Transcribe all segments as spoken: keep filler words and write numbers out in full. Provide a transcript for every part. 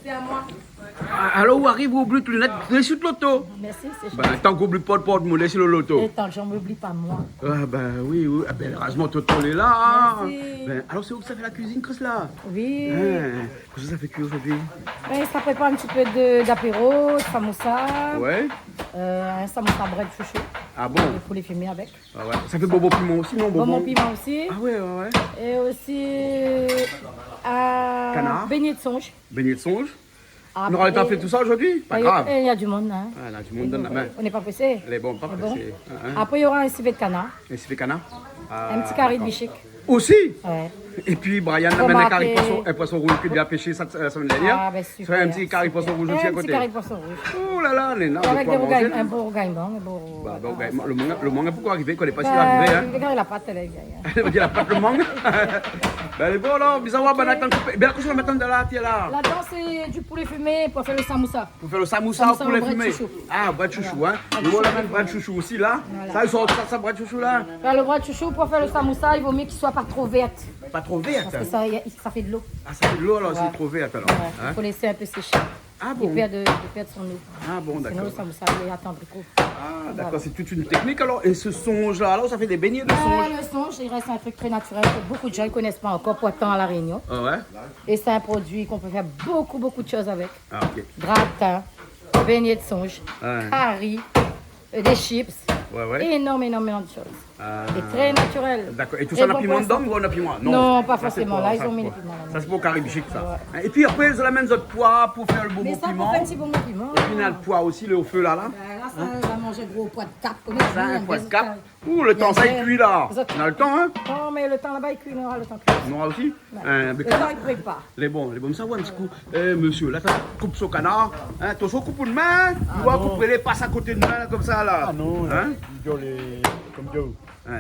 Ah, alor, ou ariv, ou oubli out linèt, lès out loto. Mèrsi, sé joli. Bin, tan k'ou oubli pa out portmoné si lo loto. É tan, j'en oublie pas, moi. Ah, bin oui, oui. Ah, bin, érèzman, Toto lé la, in. Mèrsi. Bin, alor, sé ou ki sa fé la kuizine, Chris, la ? Oui. In, kosa sa fé kui zordi ? Bin, sa prépar in ti pé de, d'apéro, samoussa. Ouais. Euh, in samoussa brèd shoushou. Ah bon ? Pou lé fimé avèk. Ah ouais. Sa fé bonbon piman osi, non ? Bonbon piman osi. Ah ouais, ouais, ouais. É osi, euh, beignets de songe. Kanar. Beignets de songe. Apré, nou nora lo tan fé tout sa zordi ? Pa grav. É, é, na du moun, in. Ah, na du moun, donn la min. Nou lé pa présé. Lé bon, pa présé. In, in. Apré, nora in sivé de kanar. In sivé kanar ? Ah, dakor. In ti kari bichik. Osi ? Ouais. Épi Brian la amenn in kari poison, in poison rouz ke li la pésé sa, la semèn dernièr. Ah, bin, super. Fé in ti kari poison rouz osi a koté. In ti kari poison rouz. Oh la la, Léna, avèk de koi manzé, in bon rougay blanc, in bon rougay. Bah, bon, bah, lo mang, lo mang la pankor arivé, koné pa si li sa arivé, in. Bin, regard la pat, la, li vien. Regard la pat, lo mang. Bin, lé bon, alor, bizarre, bann atann koupé. Bin, kosa ou mèt dann la, tiens, la ? Ladan, sé du poulet fumé pou fé lo samoussa. Pou fé lo samoussa, samoussa o poulet fumé. Samoussa o brèd shoushou. Ah, brèd shoushou, in. Voilà. Brèd shoushou. Nou la mèt brèd shoushou osi, la. Voilà. Sa, i sort sa, sa, brèd shoushou, la. Bin, lo brèd shoushou, pou fé lo samoussa, i vo myé k'i soi pa tro vèr. Pa tro vèr. Parske sa, i, sa fé dolo. Ah, sa fé dolo, alor, si lé tro vèr, alor. Ouais. In ? I fo lésé in pé séshé. Ah bon ? I pèrd, i pèrd son eau. Ah bon, dakor. Sinon, lo samoussa lé atann abriko. Ah, dakor, sé tout in teknik, alor. É se songe-la, alor, sa fé dé beignets de songe. Ah, le songe, i rès in trik tré natirèl ke bonpé de moun i koné pa ankor, pourtan, a La Rénion. Ah ouais ? É sé in produi k'ou pé fé bonpé, bonpé de shoz avèk. Ah, ok. Gratin, beignets de songe, kari, euh, des chips, énorme, énorme, énorme de shoz. Ah. É tré natirèl. Dakor. É tout sa, na piman dedan ou na piman ? Non, pa forséman. Sa, sé pou, la, sa, i mèt pou, piman, la. Sa, sé pou kari bichik, sa. Ouais. In, épi apré, zot la amenn zot poi pou fé lo bonbon piman. Mé sa, pou fé in ti bonbon piman. Épi, na lo poi osi, lé o fé, la, la. Bin, la, sa, nou va manz gro poi de kap. Sa, in poi de kap. Ou, lo tan sa i kui la. Zot... Na lo tan, in ? Non, mé lo tan laba i kui, nora lo tan kui. Nora osi ? Ouais. In, mé lo tan i prépar. Lé bon, lé bon. Sa, ouais, in ti kou. Eh, mésyé, la, sa koup son kanar. In, atansion, koup out min. Ah non. Ou va koup, lé pas a koté de min, la, konmsa, la. Ah non, in ? Li, li, konm di,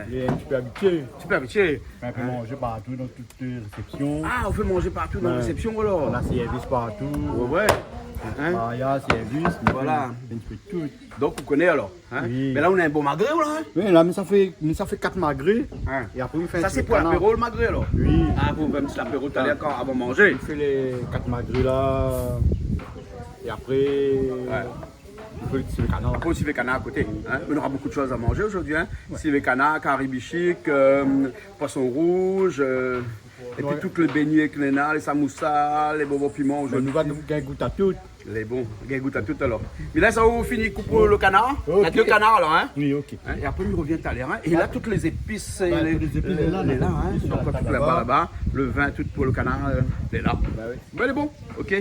li lé in ti pé abitié. In ti pé abitié. Mé i fé manzé partou, dan tout, euh, résépsion. Ah, ou fé manzé partou dan résépsion, alor ? Ou na sèrvis partou. Ouais, ouais. In ? Mariaz, sèrvis, voilà. In ti pé tout. Donk, ou koné, alor. In ? Oui. Mé la, ou na in bon magré, ou, la, in ? Oui, la, mi sa fé, mi sa fé kat magré. In. É apré, mi fé in ti kanar. Sa, sé pou lapéro, lo magré, alor ? Oui. Ah, pou fé in ti lapéro talèr, kan, avan manzé. Mi fé lé kat magré, la. É apré, mi fé lo ti sivé kanar. Apré, lo sivé kanar a koté, in ? Mé nora bonpé de shoz a manzé zordi, in ? Ouais. Sivé kanar, kari bichik, euh, poison rouz, euh, épi tout lé beignets ke néna, lé samoussa, lé bonbon piman, zordi. Bin, nou va gingn gout a tout. Lé bon, gingn gout a tout alor. Mé la, sa, ou fini koup lo kanar. Ok. Na dé kanar la, in ? Oui, ok. In, é apré, nou revien talèr, in. É la, tout lé zépis, lé, tout lé zépis lé la, in. Bien sir. Donk, tout laba, laba. Lo vin, tout pou lo kanar, euh, lé la. Bin oui. Bin, lé bon, ok.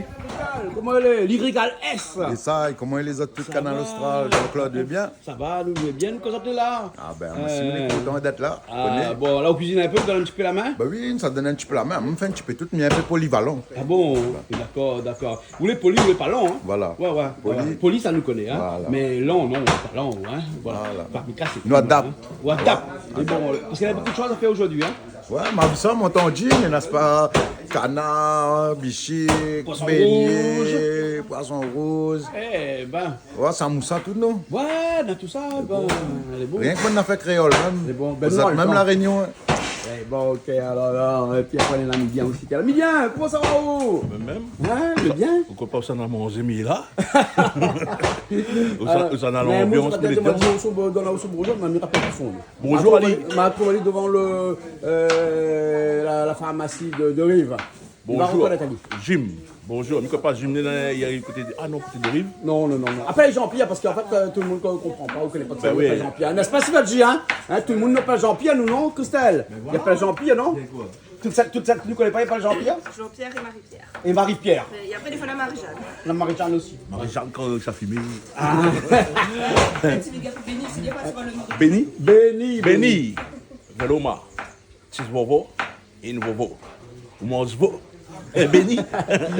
Koman i lé, li régal, S ? É sa, koman i lé zot tout, Kanal Austral, Jean-Claude, lé bien ? Sa va, nou lé bien, nou, koman zot lé la ? Ah bin, moin, si, nou lé kontan d'èt la, ou koné. Ah, bon, la, ou kuizine in pé, ou donn in ti pé la min ? Bin oui, sa donn in ti pé la min. Moin, mi fé in ti pé tout, mi lé in pé polivalan. Ah bon ? Dakor, dakor. Ou lé poli, ou lé pa lan, in ? Voilà. Ouais, ouais, poli. Poli, sa nou koné, in ? Voilà. Mé lan, non, pa lan, in ? Voilà. Voilà. Pa mi kasé. Nou adapt. Ou adapt. Mé bon, parske néna bonpé de shoz a fèr zordi, in ? Ouais, ma vi sa, mon tandi, néna, sé pa, kanar, bichik, beignets, poison rouz. Eh bin. Ouais, samoussa, tout, non ? Ouais, na tout sa, bin, lé bon. Rienk bann nafèr kréol, mèm. Lé bon, bin, zot nou, mèm La Rénion, in. Eh bon, ok, alor la, épi apré, néna Midien osi ki lé la. Midien, koman sa va, ou ? Mèm, mèm. In, lé bien ? Ou koné pa ousa na manzé, mi lé la. Ousa, ousa na lanbians, mé lé bien. Bonjour, Ali. Ma trouv ali dovan le, euh, la, la farmasi de, de Rive. Li va rekonèt ali. Bonjour, Jim. Bonjour. Mi koné pa Jim, li lé la, li lé koté de, ah non, koté de Rive. Non, non, non, non. Apèl Jean-Pierre, parske an fèt, euh, tout le moun i konpran pa, ou koné pa ki sa i apèl Jean-Pierre. N'est-ce pas, Sivadji, in ? In, tout le moun i apèl Jean-Pierre, nou, non, Christelle ? Li apèl Jean-Pierre, non ? Tout sa, tout sa, nou koné pa, i apèl Jean-Pierre ? Jean-Pierre é Marie-Pierre. É Marie-Pierre. É apré, défoi, na Marie-Jeanne. Na Marie-Jeanne osi. Marie-Jeanne, kan sa fimé. Ah. In ti big up pou Béni, sé bien, pa, sé pa le nom de... Béni ? Béni, Béni. Béni. Veloma. Sis vovo, in vovo. Ou manz vo. Eh, Béni.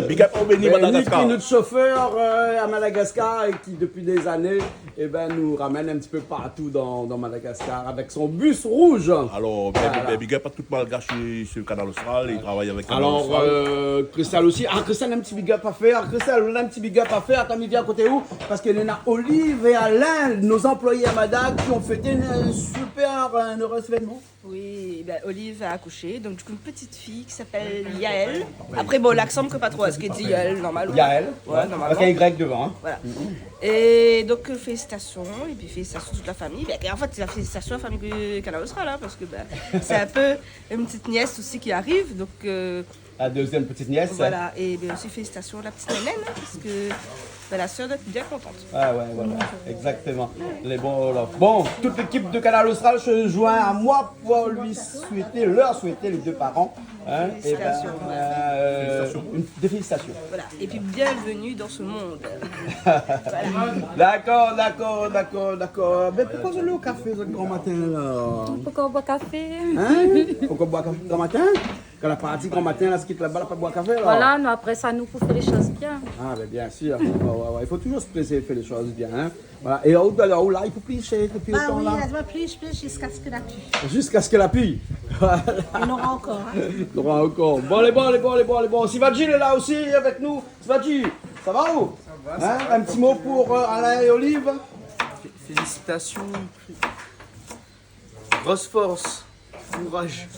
Big up pou Béni, Madagascar. Béni, ki lé nout shofèr, euh, a Madagascar é ki, dopi dé zané, eh bin, nou ramèn in ti pé partou dan, dan Madagascar avèk son bis rouz. Alor, bin, voilà, bin, big up a tout Malgash su, su Kanal Austral, i travay avèk Kanal Austral. Alor, euh, Christelle osi. Ah, Christelle, in ti big up a fèr. Christelle, ou na in ti big up a fèr. Atann, mi vien a koté ou, parske néna Olive é Alain, nos employés à Madag, qui ont fêté un super, un heureux événement. Oui, ben, Olive a accouché, donc du coup, une petite fille qui s'appelle Yael. Yael. Apré, bon, laksan, mi koné pa tro, èske i di Yael, normal, ou Yael, ouais, ouais, normalman. Avèk in Y dovan, hein. Voilà. É donk, euh, félicitations, épi félicitations toute la famille. Bin, an fèt, sé la félicitasion la fami de Kanal Austral, hein, parske, bin, sé in pé in ti nyès osi ki ariv, donk, euh, La deuxième petite nièce. Voilà, é bin osi félicitations à la petite Hélène, hein, parske, bin, la sœur doit être bien contente. Ah ouais, voilà, exactement. Les bons, alors. Bon, toute l'équipe de Kanal Austral se joint à moi pour lui souhaiter, leur souhaiter, les deux parents, hein, et ben, félicitations, ouais, euh, félicitations. Une, des félicitations. Voilà. Et puis, bienvenue dans ce monde. Voilà. D'accord, d'accord, d'accord, d'accord. Mé poukoi zot lé o kafé, zot, gran matin, la ? Poukoi boir kafé ? Hein ? Poukoi boir kafé gran matin ? Kan la parti gran matin, la, sak i lé laba, la pa boir kafé, la ? Voilà, nou, apré sa, nou pou fé lé shoz bien. Ah, ben, bien sûr. Ouais, ouais, ouais. Il faut toujours se presser, faire les choses bien, hein. Voilà. É ou, alor, ou la, i fo plish, hein, dopi otan, la. Bah oui, la, plis, plis, ziska ske la pli. Ziska ske la pli. Voilà. I nora ankor, hein. I nora ankor. Bon, alé, bon, alé, bon, alé, bon, alé, bon. Sivadji lé la osi avèk nou. Sivadji, sa va, ou ? Sa va, sa va. Hein, un petit mot pour, euh, Alain et Olive. Fé-, félicitations. Grosse force. Courage.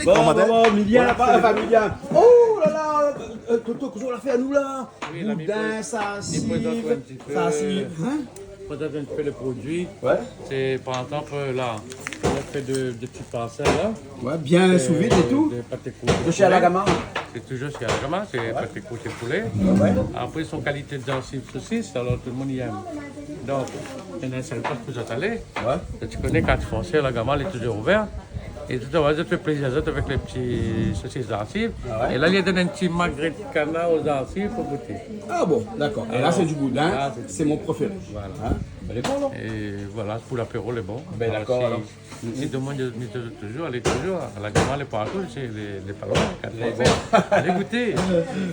Bon, bon, bon, Milien, la pa, anfin, Milien. Oh la la, euh, Toto, kosa ou la fé anou, la ? Oui, la mi Boudin, sa, mi prézant in ti pé, sa, si, hein ? Prézant in ti pé lé produi. Ouais. Sé, par égzanp, la, nou la fé dé, dé ti parsèl, la. Ouais, bien sous vide et tout. Dé paté kourté poulé. De chez Alagama. Sé toujour shé Alagama, sé paté kourté poulé. Ouais. Apré, son kalité de zarsiv sosis, alor tout le moun i èm. Donk, néna in sèl plas pou zot alé. Ouais. Zot i koné, kart foncière, Alagama, lé toujour ouvèr. É tout a lèr, zot i fé plézir azot avèk lé ti sosis zarsiv. Ah ouais. É la, li la donn in ti magré de kanar o zarsiv pou gouté. Ah bon, d'accord. Et là, c'est du boudin. Ah, c'est du boudin. C'est mon préféré. Voilà. Hein ? Lé bon, non ? É voilà, pou lapéro, lé bon. Ben, d'accord, si, alors. Si demoun i invit toujour, alé toujour. Alagama lé partou, sé lé, lé pa loin, kart foncière. Lé bon. Alé gouté.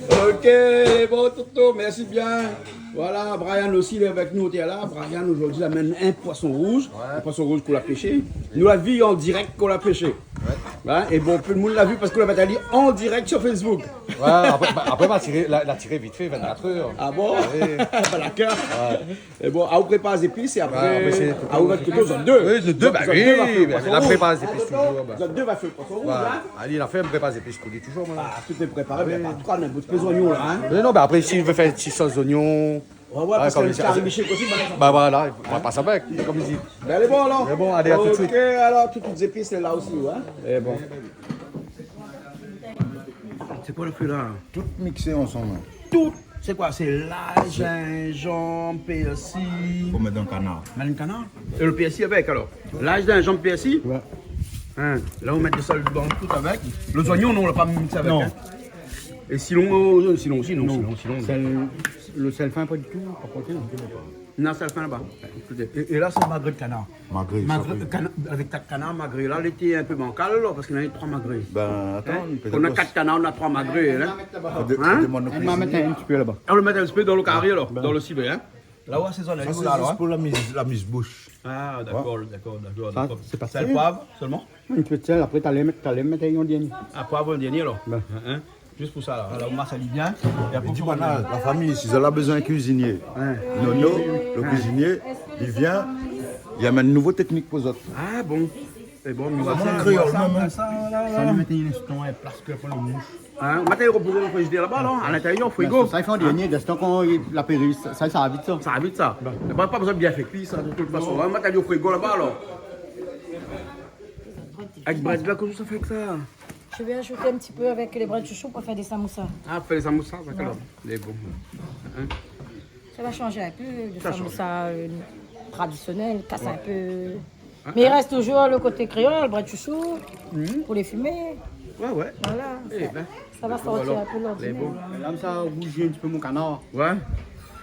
Ok, bon, Toto, merci bien. Voilà, Brian osi, lé avèk nou, té la. Brian, zordi, la amenn in poison rouz. Ouais. In poison rouz k'ou la pêché. Nou la vi an dirèk k'ou la pêché. Ouais. Hein, é bon, pli d'moun la vi parske ou la mèt ali an dirèk sur Facebook. Ouais, apré, bah, apré, ma tiré, la, la tiré vit fé, vingt-quatre heures. Ah bon ? Oui. Bah, d'accord. Ouais. É bon, a ou prépar zépis é apré, ouais, apré, sé a ou va tout, zot dé. Oui, zot dé, zot, bah zot dé va fé lo poison rouz. Zot dé va fé lo poison rouz, hein. Voilà. Ali la fé, mi prépar zépis pou li toujour, moin. Ah, tout lé préparé, mé pa tro, mé in ti pé zoignon, la, hein. Non, non, bah apré, si i vé fé in ti sos zoignon, ouais, ouais, parske kom li lé kari biché osi, bah, voilà, i va pas avèk, kom i di. Ben, lé bon, alor. Lé bon, alé, à tout de suite. Ok, alor, tout, tout zépis lé la osi, ouais. Lé bon. Sé koi lo fé la ? Tout mixé ansanm. Tout. Sé koi ? Sé lay, zinzanm, pèrsi. Fo mèt dan kanar. Mèt dan kanar. É lo pèrsi avèk, alor ? Lay, zinzanm, pèrsi ? Ouais. Hein, la, ou mèt de sèl dan tout avèk. Lé zoignon, non, ou la pa mixé avèk, hein ? Non. É silon, euh, silon, silon, silon, silon. Sèl, lo sèl fin, pa ditou, pa konté, non. Na sèl fin laba. É, é la, sé magré de kanar. Magré, sa, oui. Magré, kana-, avèk kat kanar magré la, lété in pé bankal, alor, parske néna troi magré. Ben, atann, pétèt. Hein ? Ou na kat kanar, ou na troi magré, hein ? Fo de-, fo demann o kuizinié. Hein ? Mèt in ti pé laba. Ah, ou mèt in ti pé dan lo kari, alor, dan lo sivé, hein ? La, ou asézone ali, la, alor, hein ? Sa, sé zis pou la miz, la miz boush. Ah, d'accord, d'accord, d'accord. Sa, sé pa sèl, poiv solman ? In ti pé de sèl, apré, talèr mèt, talèr mèt an dèrnié. Ah, poiv an dèrnié, alor. Ben. Hein, hein. Zis pou sa, la. La, ou mas ali bien. É apré, di, ou fé, voilà, la fami, si zot la bezoin kuizinié, hein, Nono, lo kuizinié, li vien, li amenn in nouvo téknik pou zot. Ah bon ? É bon, mé sa, kréol, sa, mèm, hein. Sa, la, la. Sa, nou mèt in instan, in plas ke pou lo moush. Hein, ou mèt ali o frizidèr laba, la, a lintérieur, o frigo. Sa, i fé an dèrnié, lèstan kan la péri, sa, sa va vit, sa. Sa va vit, sa. Ben. Mé pa, pa bezoin bien fé kui, sa, de tout fason. Non. Hein, ou mèt ali o frigo laba, alor. Avèk brèd la, koman sa i fé avèk sa ? Je vais ajouter un petit peu avec les brins de chouchou pour faire des samoussas. Ah, fé lé samoussa, dakor. Ouais. Lé bon. Hein ? Ça va changer un peu de samoussa, euh, traditionnel, casse un peu. Sa i shaz. Hein ? Mais il reste toujours le côté créole, brin de chouchou, pour les fumées. Ouais, ouais. Voilà. Eh ben, ça va sortir un peu de l'ordinaire. Lé bon. La, sa i rouzi in ti pé mon kanar. Ouais.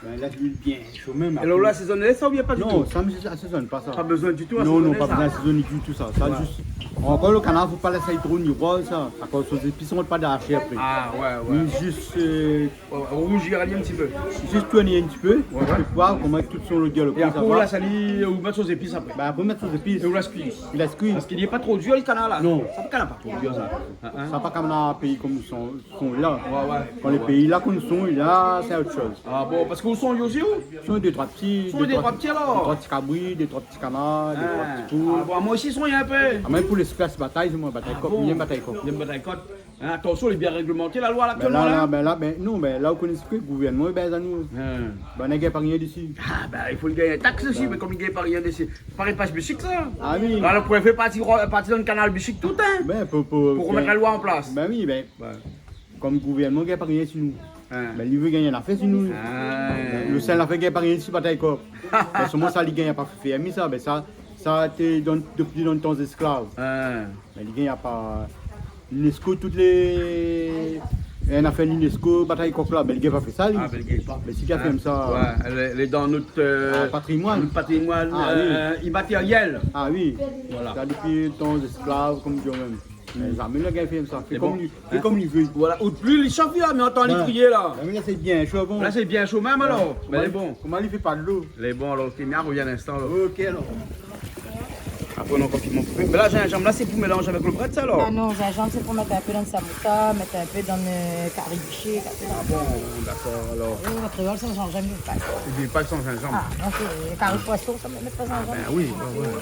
Ben, la, li lé bien sho mèm. É la, apré, ou la asézone sa oubien pa ditou ? Non, sa, mi asézone pa sa. Pa bezoin ditou asézoné sa ? Non, non, pa bezoin asézoné ditou sa. Sa, zis, ankor, lo kanar, fo pa lès ali tro ni roz, sa. Akoz son zépis, i rant pa dan la shèr apré. Ah, ouais, ouais. Mé zis, euh, ouais, ouais, rouzi ali in ti pé. Zis tourn in ti pé, ouais, ouais, pou voir koman tout son lodèr, lo gou, sa va. É apré, ou lès ali, ou mèt son zépis apré. Ben, apré, mèt son zépis. É ou lès kui. Lès kui. Parske li lé pa tro dir, lo kanar la. Non. Sa, kanar pa tro dir, sa. Hein, hein. Sa pa kom dan péi kom son. Son la. Ouais, ouais. Kan lé péi la, kom son la, sé ot shoz. Ah bon, parske ou son osi, ou ? Son dé, troi ti, son dé, troi ti, alor. Dé, troi ti kabri, dé, troi ti kanar, dé, troi ti poul. Ah bon, moin osi, son in pé. Ah, mé pou lèspès batay, moin batay kok, mi yèm batay kok. Ou yèm batay kok. Hein, atansion, lé bien réglemanté, la loi, la, aktièlman, la, la. Bin la, bin non, bin la, ou koné sak gouvèrnman i bèz anou. Hein. Bin, i gingn pa rien desi. Ah, bin, i fo li gingn taks osi, mé kom li gingn pa rien desi, parèy pas bishik, sa. Ah oui. La, lo préfé parti, parti dan kanal bishik tout, hein. Bin, pou, pou, pou romèt la loi an plas. Bin oui, bin, kom gouvèrnman i gingn pa rien si nou. Hein. Bin, li vé gingn in afèr si nou. Hein. Lo sèl afèr i gingn pa rien si, batay kok. Bin, solman sa, li gingn pa fèrmé sa, bin sa, sa té dan, dopi dan tan zésklav. Hein. Bin, li gingn pa l'UNESCO, tout lé, in afèr l'UNESCO, batay kok la, bin, li gingn pa fé sa, li. Ah, bin, li gingn pa. Bin, si, ki la fé sa. Ouais, lé, lé dan nout, euh, patrimoine. Nout patrimoine, ah oui, euh, immatériel. Ah oui. Voilà. Sa dopi tan zésklav, kom di mèm. Bin, zamé li la gingn fé sa. Fé kom li, fé kom li vé. Voilà. Ou pli li shaf la, mé antan li krié la. Bin, mé la, sé bien sho, bon. La, sé bien sho mèm, alor. Ouais. Mé lé bon. Koman li fé pa dolo ? Lé bon, alor, OK, mé revien in instan, alor. OK, alor. Apré, nou konfirm. Mé la, zinzanm la, sé pou mélanzé avèk lo brèd, sa, alor ? Ah non, zinzanm, sé pou mèt in pé dan samoussa, mèt in pé dan, euh, kari bishik, in pé dan... Ah bon, dakor, alor. Oui, an kréol, san zinzanm, i vé pa. I vé pa san zinzanm. Ah, donk, euh, kari poison, sa, mèt pa zinzanm. Ah, bin oui, ouais, ouais.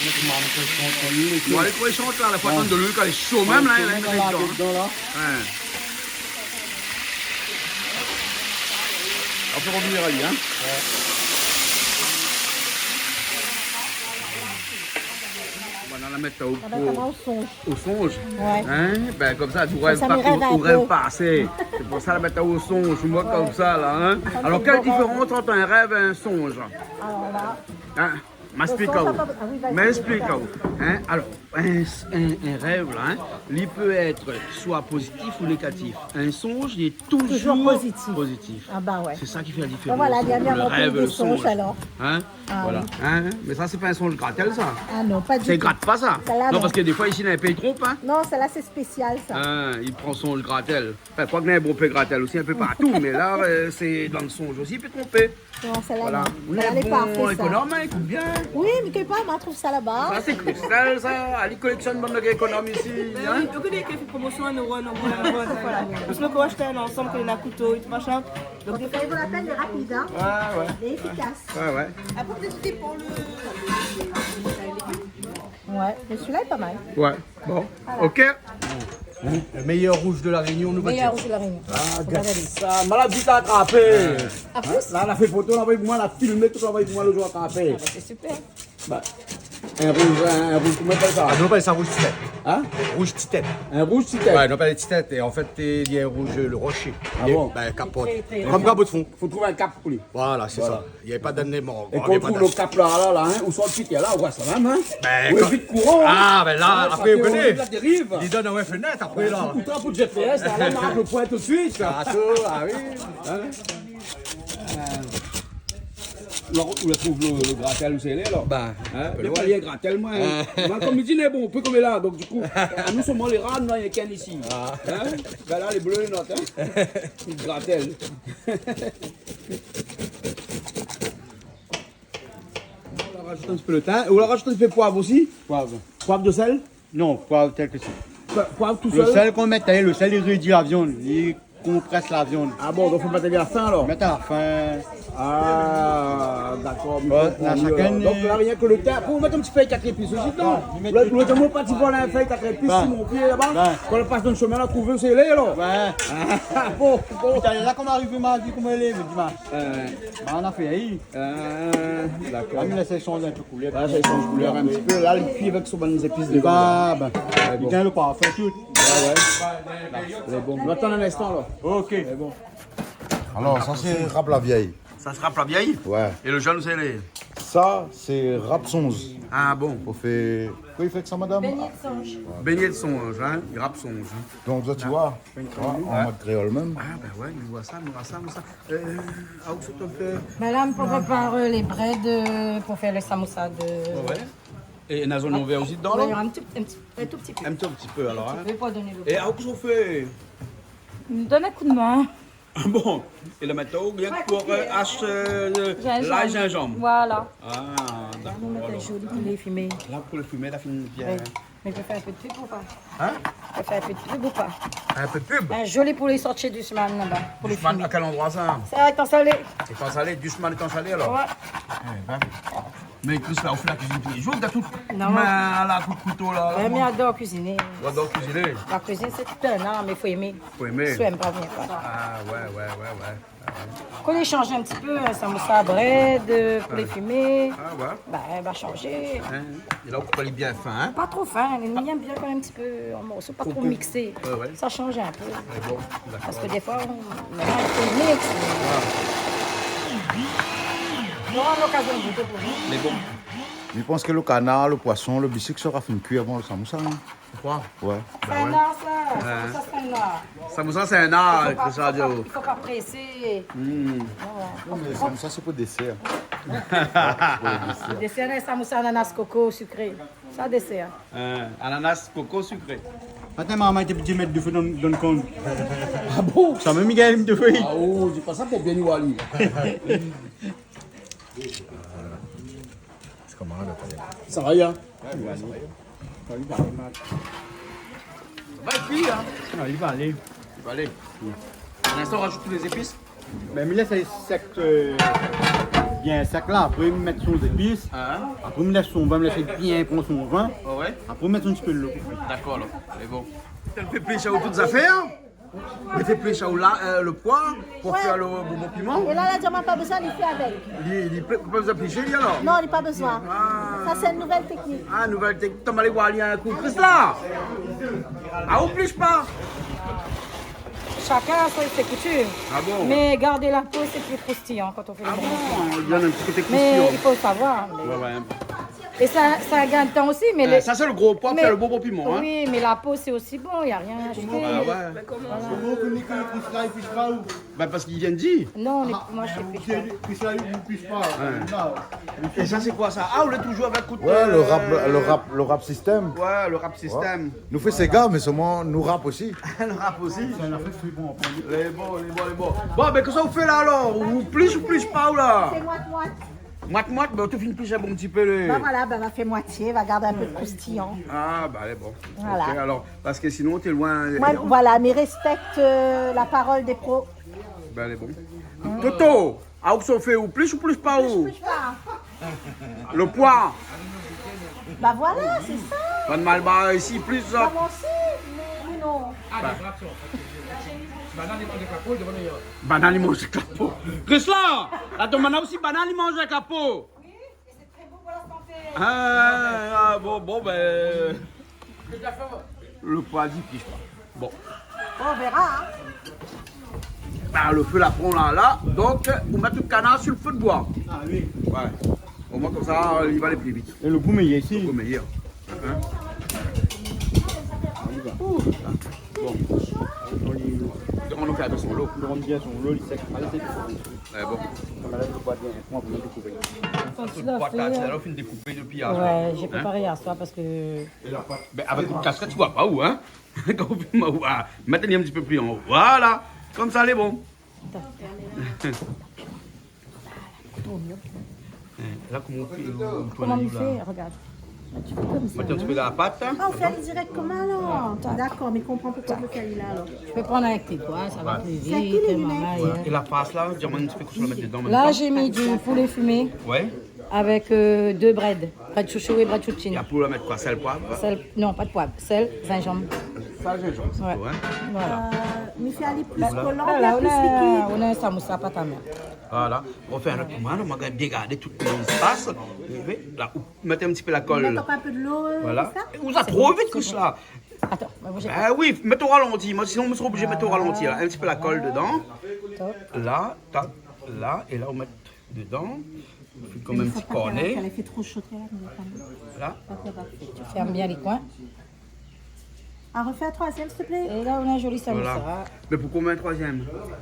Bon, alé, pou échanj la, la fwa tann de luil, kan lé sho mèm la, la, la, la, la, la. Ouais. Apré, revnir ali, hein. Ouais. Voilà, la mèt o, o sonj. O sonj. Ouais. Hein ? Bin, komsa, ou rèv pa, ou rèv pa asé. Sé pou sa la mèt o sonj, moin, komsa la, hein. Alor, kèl diférans ant in rèv é in sonj ? Alor la, hein ? M'esplik aou. M'esplik aou. Hein ? Alor, in, in, in rèv la, hein, li pé èt soi pozitif ou négatif. In sonj, li lé touzour pozitif. Ah bah ouais. Sé sa ki fé la diférans ant lo rèv é lo sonj, alor. Hein ? Ah oui. Voilà. Hein ? Mé sa, sé pa in sonj gratèl, sa. Ah non, pa ditou. Sa i grat pa, sa. Non, parske défoi, isi, néna in pé i tronp, hein. Non, sèl-la, sé spésial, sa. Hein, i pran sonj gratèl. Anfin, kwak néna bonpé gratèl osi, in pé partou, mé la, euh, sé dan lo sonj osi, i pé tronpé. Non, sèl-la, non. Voilà. Sèl-la, lé parfé, sa. Ékonom, hein, i kout bien. Oui, mé ké pa, ma trouv sa laba. Sa, sé Christelle, sa. Ali koléksionn bann ékonom isi, hein. Bin oui, donk, li fé promosion, in éro, in éro, in éro, voilà. Parske kan moin ashté in ansanm, kan néna kouto é tout machin. Donk, an tou ka, i vo la pèn, lé rapid, hein. Ouais, ouais. Lé éfikas. Ouais, ouais. Apré, pétèt, sé pou lo... Ouais, mé sèl-la lé pa mal. Ouais, bon. Voilà. OK. Hein, le meilleur rouge de la Réunion, nou va dir. Meilleur rouge de la Réunion. Ah, gard sa, maladi la atrapé. An plis ? La, la fé foto, la anvoy pou moin, la filmé tout, la anvoy pou moin, lo zour atrapé. Ah, bah, sé super. Bah, in rouj, in, in rouj, koman i apèl sa ? Ah, nou apèl sa rouj titèt. Hein ? Rouj titèt. In rouj titèt. Ouais, nou apèl titèt, é an fèt, euh, li lé rouj, lo roshé. Ah bon ? Bin, kapot. Kom kapot fon. Fo trouv in kap pou li. Voilà, sé sa. Voilà. Li lé pa dan lé mor. É kan ou trouv lo kap la, la, la, hein, ou sort vit, la, ou rès la mèm, hein. Bin, ou évit kouran, hein. Ah, bin la, apré, ou koné. Ou la dériv. Li done in fenèt, apré, la. Ou trap out G P S, la, la, mark lo poin tout suit. Ah, sa, ah oui. Hein ? Euh, la, ou la trouv lo, lo gratèl, ousa i lé, la ? Bin, hein ? Mé pa loin. Lé gratèl, moin, hein. Ah. Moin, kom li di, lé bon, ou pé koméla, donk, di kou, anou, solman lé ra, nou, néna k'inn isi. Ah. Hein ? Bin la, lé blé, nout, hein. Gratèl. Ou la rajout in ti pé lo tin. É ou la rajout in ti pé poiv osi ? Poiv. Poiv, de sèl ? Non, poiv tèl ke sèl. Po-, poiv tousèl ? Lo sèl k'ou mèt, lo sèl i rédui la viann, i konprès la viann. Ah bon, donk fo mèt a la fin, alor ? Mèt a la fin. Ah, dakor, mi konpran mié, alor. Ouais, na shakinn. Donk la, rienk lo tin. Pou mèt in ti fèy kat zépis osi, non ? Ouais, mi mèt tout. Lo, lo, lo, pa ti vol in fèy kat zépis si mon pié laba. Ouais. Kan ou pas dan shomin la, ou trouv ousa i lé, alor ? Ouais. Ah, bon, bon. Putain, la, koman arivé, ma vi, koman i lé, mi di, ma. Ouais, ouais. Ba, nou la fé, oui. Ah, dakor. Ah, mé la, sa i shanj in pé koulèr. Ah, sa i shanj koulèr in ti pé. La, li kui avèk son bann zépis dedan. Ba, ba. Lé bon. Li gingn lo parfin, tout. Ouais, ouais. Lé bon. Nou atann in instan, la. OK. Lé bon. Alor, sa, sé rap la vièy. Sa, sé rap la vièy ? Ouais. É lo zone, sé lé... Sa, sé rap sonj. Ah bon ? Pou fé, kosa i fé èk sa, madam ? Bégné de sonj. Bégné de sonj, hein. Rap sonj, hein. Donk, sa, ti voi, an mod kréol mèm. Ah, bin ouais, mi voi sa, mi voi sa, mi voi sa. Euh, ah, ousa ou fé ? Bin la, mi prépar, euh, lé brèd, euh, pou fé lo samoussa de... Ouais, ouais. É néna zonion vèr osi dedan, la ? Ouais, in ti, in ti, in tou ti pé. In tou ti pé, alor, hein. In ti pé pou done lo... É ah, ousa ou fé ? Mi done in koudmin. Ah bon ? É la, mintnan, rienk pou, euh, ash, euh, lay, zinzanm. Voilà. Ah, dakor, alor. Nou mèt in zoli poulé fimé. La, poulé fimé, la fine bien. Ouais. Mé mi pé fé in pé de pub ou pa ? Hein ? Mi pé fé in pé de pub ou pa ? In pé de pub ? In zoli poulé sorti Dushman laba, poulé fimé. Dushman, a kèl androi sa ? Sa, Étan Salé. Étan Salé, Dushman Étan Salé alor ? Ouais. Eh ben. Mé Chris la, ou fé la kuizine tou lé zour, ou gard tout. Non. Mé la, kout kouto la. Bin, mi ador kuiziné. Ou ador kuiziné. La kuizine, sé tout in ar, mé fo émé. Fo émé. Si ou èm pa, vien pa. Ah, oué, oué, oué, oué. Kan i shanj in ti pé, in, samoussa, brèd, euh, poulé fimé. Ah, oué. Bin, va shanjé. In, é la, ou koup ali bien fin, in ? Pa tro fin, mé bien, bien kan mèm, in ti pé an morso, pa tro miksé. Oué, oué. Sa i shanj in pé. Mé bon, dakor. Parske défoi, ou, ou mèt in pé miks. Voilà. Nou nora lokazion de gouté pou nou. Mé bon. Mi pans ke lo kanar, lo poison, lo bisik, sa sra fine kui avan lo samoussa, in. Ou kroi ? Oué. Bin oué. Sé in ar, sa. Oué. Samoussa, sé in ar. Samoussa, sé in ar, i fo pa, i fo pa, i fo pa présé. Hmm. Oué, oué. Non, mé samoussa, sé pou désèr. Pou lo désèr. Désèr, lé samoussa, ananas, koko, sikré. Sa, désèr. Euh, ananas, koko, sikré. Atann, momon té di mèt dofé dan, dan lo kan. Ah bon ? Sa mèm, i gingn mèt dofé. Ah, oh, di pa sa pou bien nou alé. Sa va, ya ? Sa va, li va alé. Ah, li va alé. Pou linstan, ou razout tout lé zépis ? Bin, mi lès ali sèk, euh, bien sèk la. Apré, mi mèt son zépis. Ah. Apré, mi lès son vin, mi lès bien pran son vin. Ah oué ? Apré, mi mèt in ti pé dolo. Dakor, alor. Mé bon. Sa i fé plis a tout zafèr. Li fé plis a la, euh, lo poi pou fé lo bonbon piman. É la, la di amoin pa bezoin, li fé avèk. Li, li pé, pa bezoin plié, li, alor ? Non, li pa bezoin. Ah. Sa, sé in nouvèl téknik. Ah, nouvèl téknik. Atann, alé oir ali in kou, Chris la. Ah, ou plié pa ? Shakinn a son, sé koutim. Ah bon ? Mé gard la po, sé pli kroustiyan kan ou fé lo bonbon piman. Ah bon ? I done in ti koté kroustiyan. Mé i fo savoir, mé... Oué, oué. É sa, sa i gingn tan osi, mé... Euh, lo, sa, sé lo gro poi, mé, sé lo bonbon piman, in. Oui, mé la po, sé osi bon, na rien a ajouté. Ah oué. Voilà. Koman ou koné ke Chris la i plié pa, ou ? Bin, parske li vien di. Non, lé, ah, moin, mi fé plié pa. Chris la i plié pa. Oué. Non. É sa, sé koi sa ? Ah, ou lé touzour avèk, ékout, oué, lo rap, euh, lo rap, lo rap system. Oué, lo rap system. Voilà. Nou fé séga, mé solman nou rap osi. Nou rap osi. Lé bon, lé bon, lé bon. Bon, bin, kosa ou fé la, alor ? Ou plié, ou plié pa, ou la ? Sé moit-moit. Moit-moit, bin, ou fine plié in bon ti pé lo... Bin voilà, bin, va fé moitié, va gard in pé de kroustiyan. Ah, bin, alé, bon. Voilà. Ok, alor, parske sinon, ou lé loin. Moin, voilà, mi rèspèk, euh, la parol dé pro. Bin, alé, bon. Toto, ah, ou kosa ou fé, ou plié, ou plié pa, ou ? Plié pa. Lo poi. Bin voilà, sé sa. Bann malbar isi, plié sa. Bin, moin osi, mé, mé non. Bin. Banane i manz èk la po, li di amoin. Banane i manz èk la po. Chris la, la, ton banane osi, banane i manz èk la po. Oui, é sé tré bon pou la santé. Ah, ah, bon, bon, bin, lo poi di plié pa. Bon. Bon, on verra, in. Bin, lo fé la pran la, la. Donk, ou mèt lo kanar su lo fé d'boi. Ah oui. Oué. Omoin, konmsa, li va alé pli vit. É lo gou méyèr isi. Lo gou méyèr. In ? Ouh. Bon. Donk, nou fé atansion lo. Nou rann bien son lo, li sèk. Alé, sé bon. Oué, bon. Sa va, lo poi bien. Moin, pou dékoupé. Tout poi, la, la, ou fine dékoupé dopi yèr soir. Oué, mi la préparé yèr soir parske... Bin, avèk in kaskèt, ou oi pa ou, in ? Kan ou fé, ou, ah, mèt ali in ti pé pli an-o. Voilà. Konmsa, lé bon. Atann. Tro bien. In, la, koman ou fé, ou tourn la ? Koman ou fé ? Regard. Mèt in ti pé dan la pat, in. Ah, ou fé ali dirèkteman, alor. Atann. Dakor, mé mi konpran poukosa ou fé ali la, alor. Tu peux prendre avec tes doigts, ça va plus vite, maman. Oué. É la fars la, di amoin in ti pé kosa ou mèt dedan an mèm tan. Là, j'ai mis du poulet fumé. Oué. Avec, euh, deux brèdes. Brèd shoushou é brèd shoutine. É apré, ou va mèt koi ? Sèl, poiv ? Sèl, non, pa de poiv. Sèl, zinzanm. Sèl, zinzanm, sé tou, in ? Voilà. Euh, mi fé ali pli kolan, pli likid. Voilà, ou na, ou na in samoussa pat a min. Voilà. Ou fé in lot pou moin, la, moin la dégardé tout lé spas. É oui, la, ou mèt in ti pé la kol. Mèt ankor in pé dolo, euh, voilà. Sa ? Ou sa tro vit, Chris la. Atann, moin, mi... Ah oui, mèt o ralanti. Moin, sinon, mi sra oblizé mèt o ralanti, la. In ti pé la kol dedan. Top. La, tap, la, é la, ou mèt dedan. Ou fé konm in ti korné. Mé sa pa fé, sa i fé tro sho, la, mé kan mèm. La. Parfé, parfé. Tu fermes bien les coins. Ah, refais un troisième, s'il te plaît. Et là, on a un joli samoussa. Voilà. Mé poukosa in troizièm ?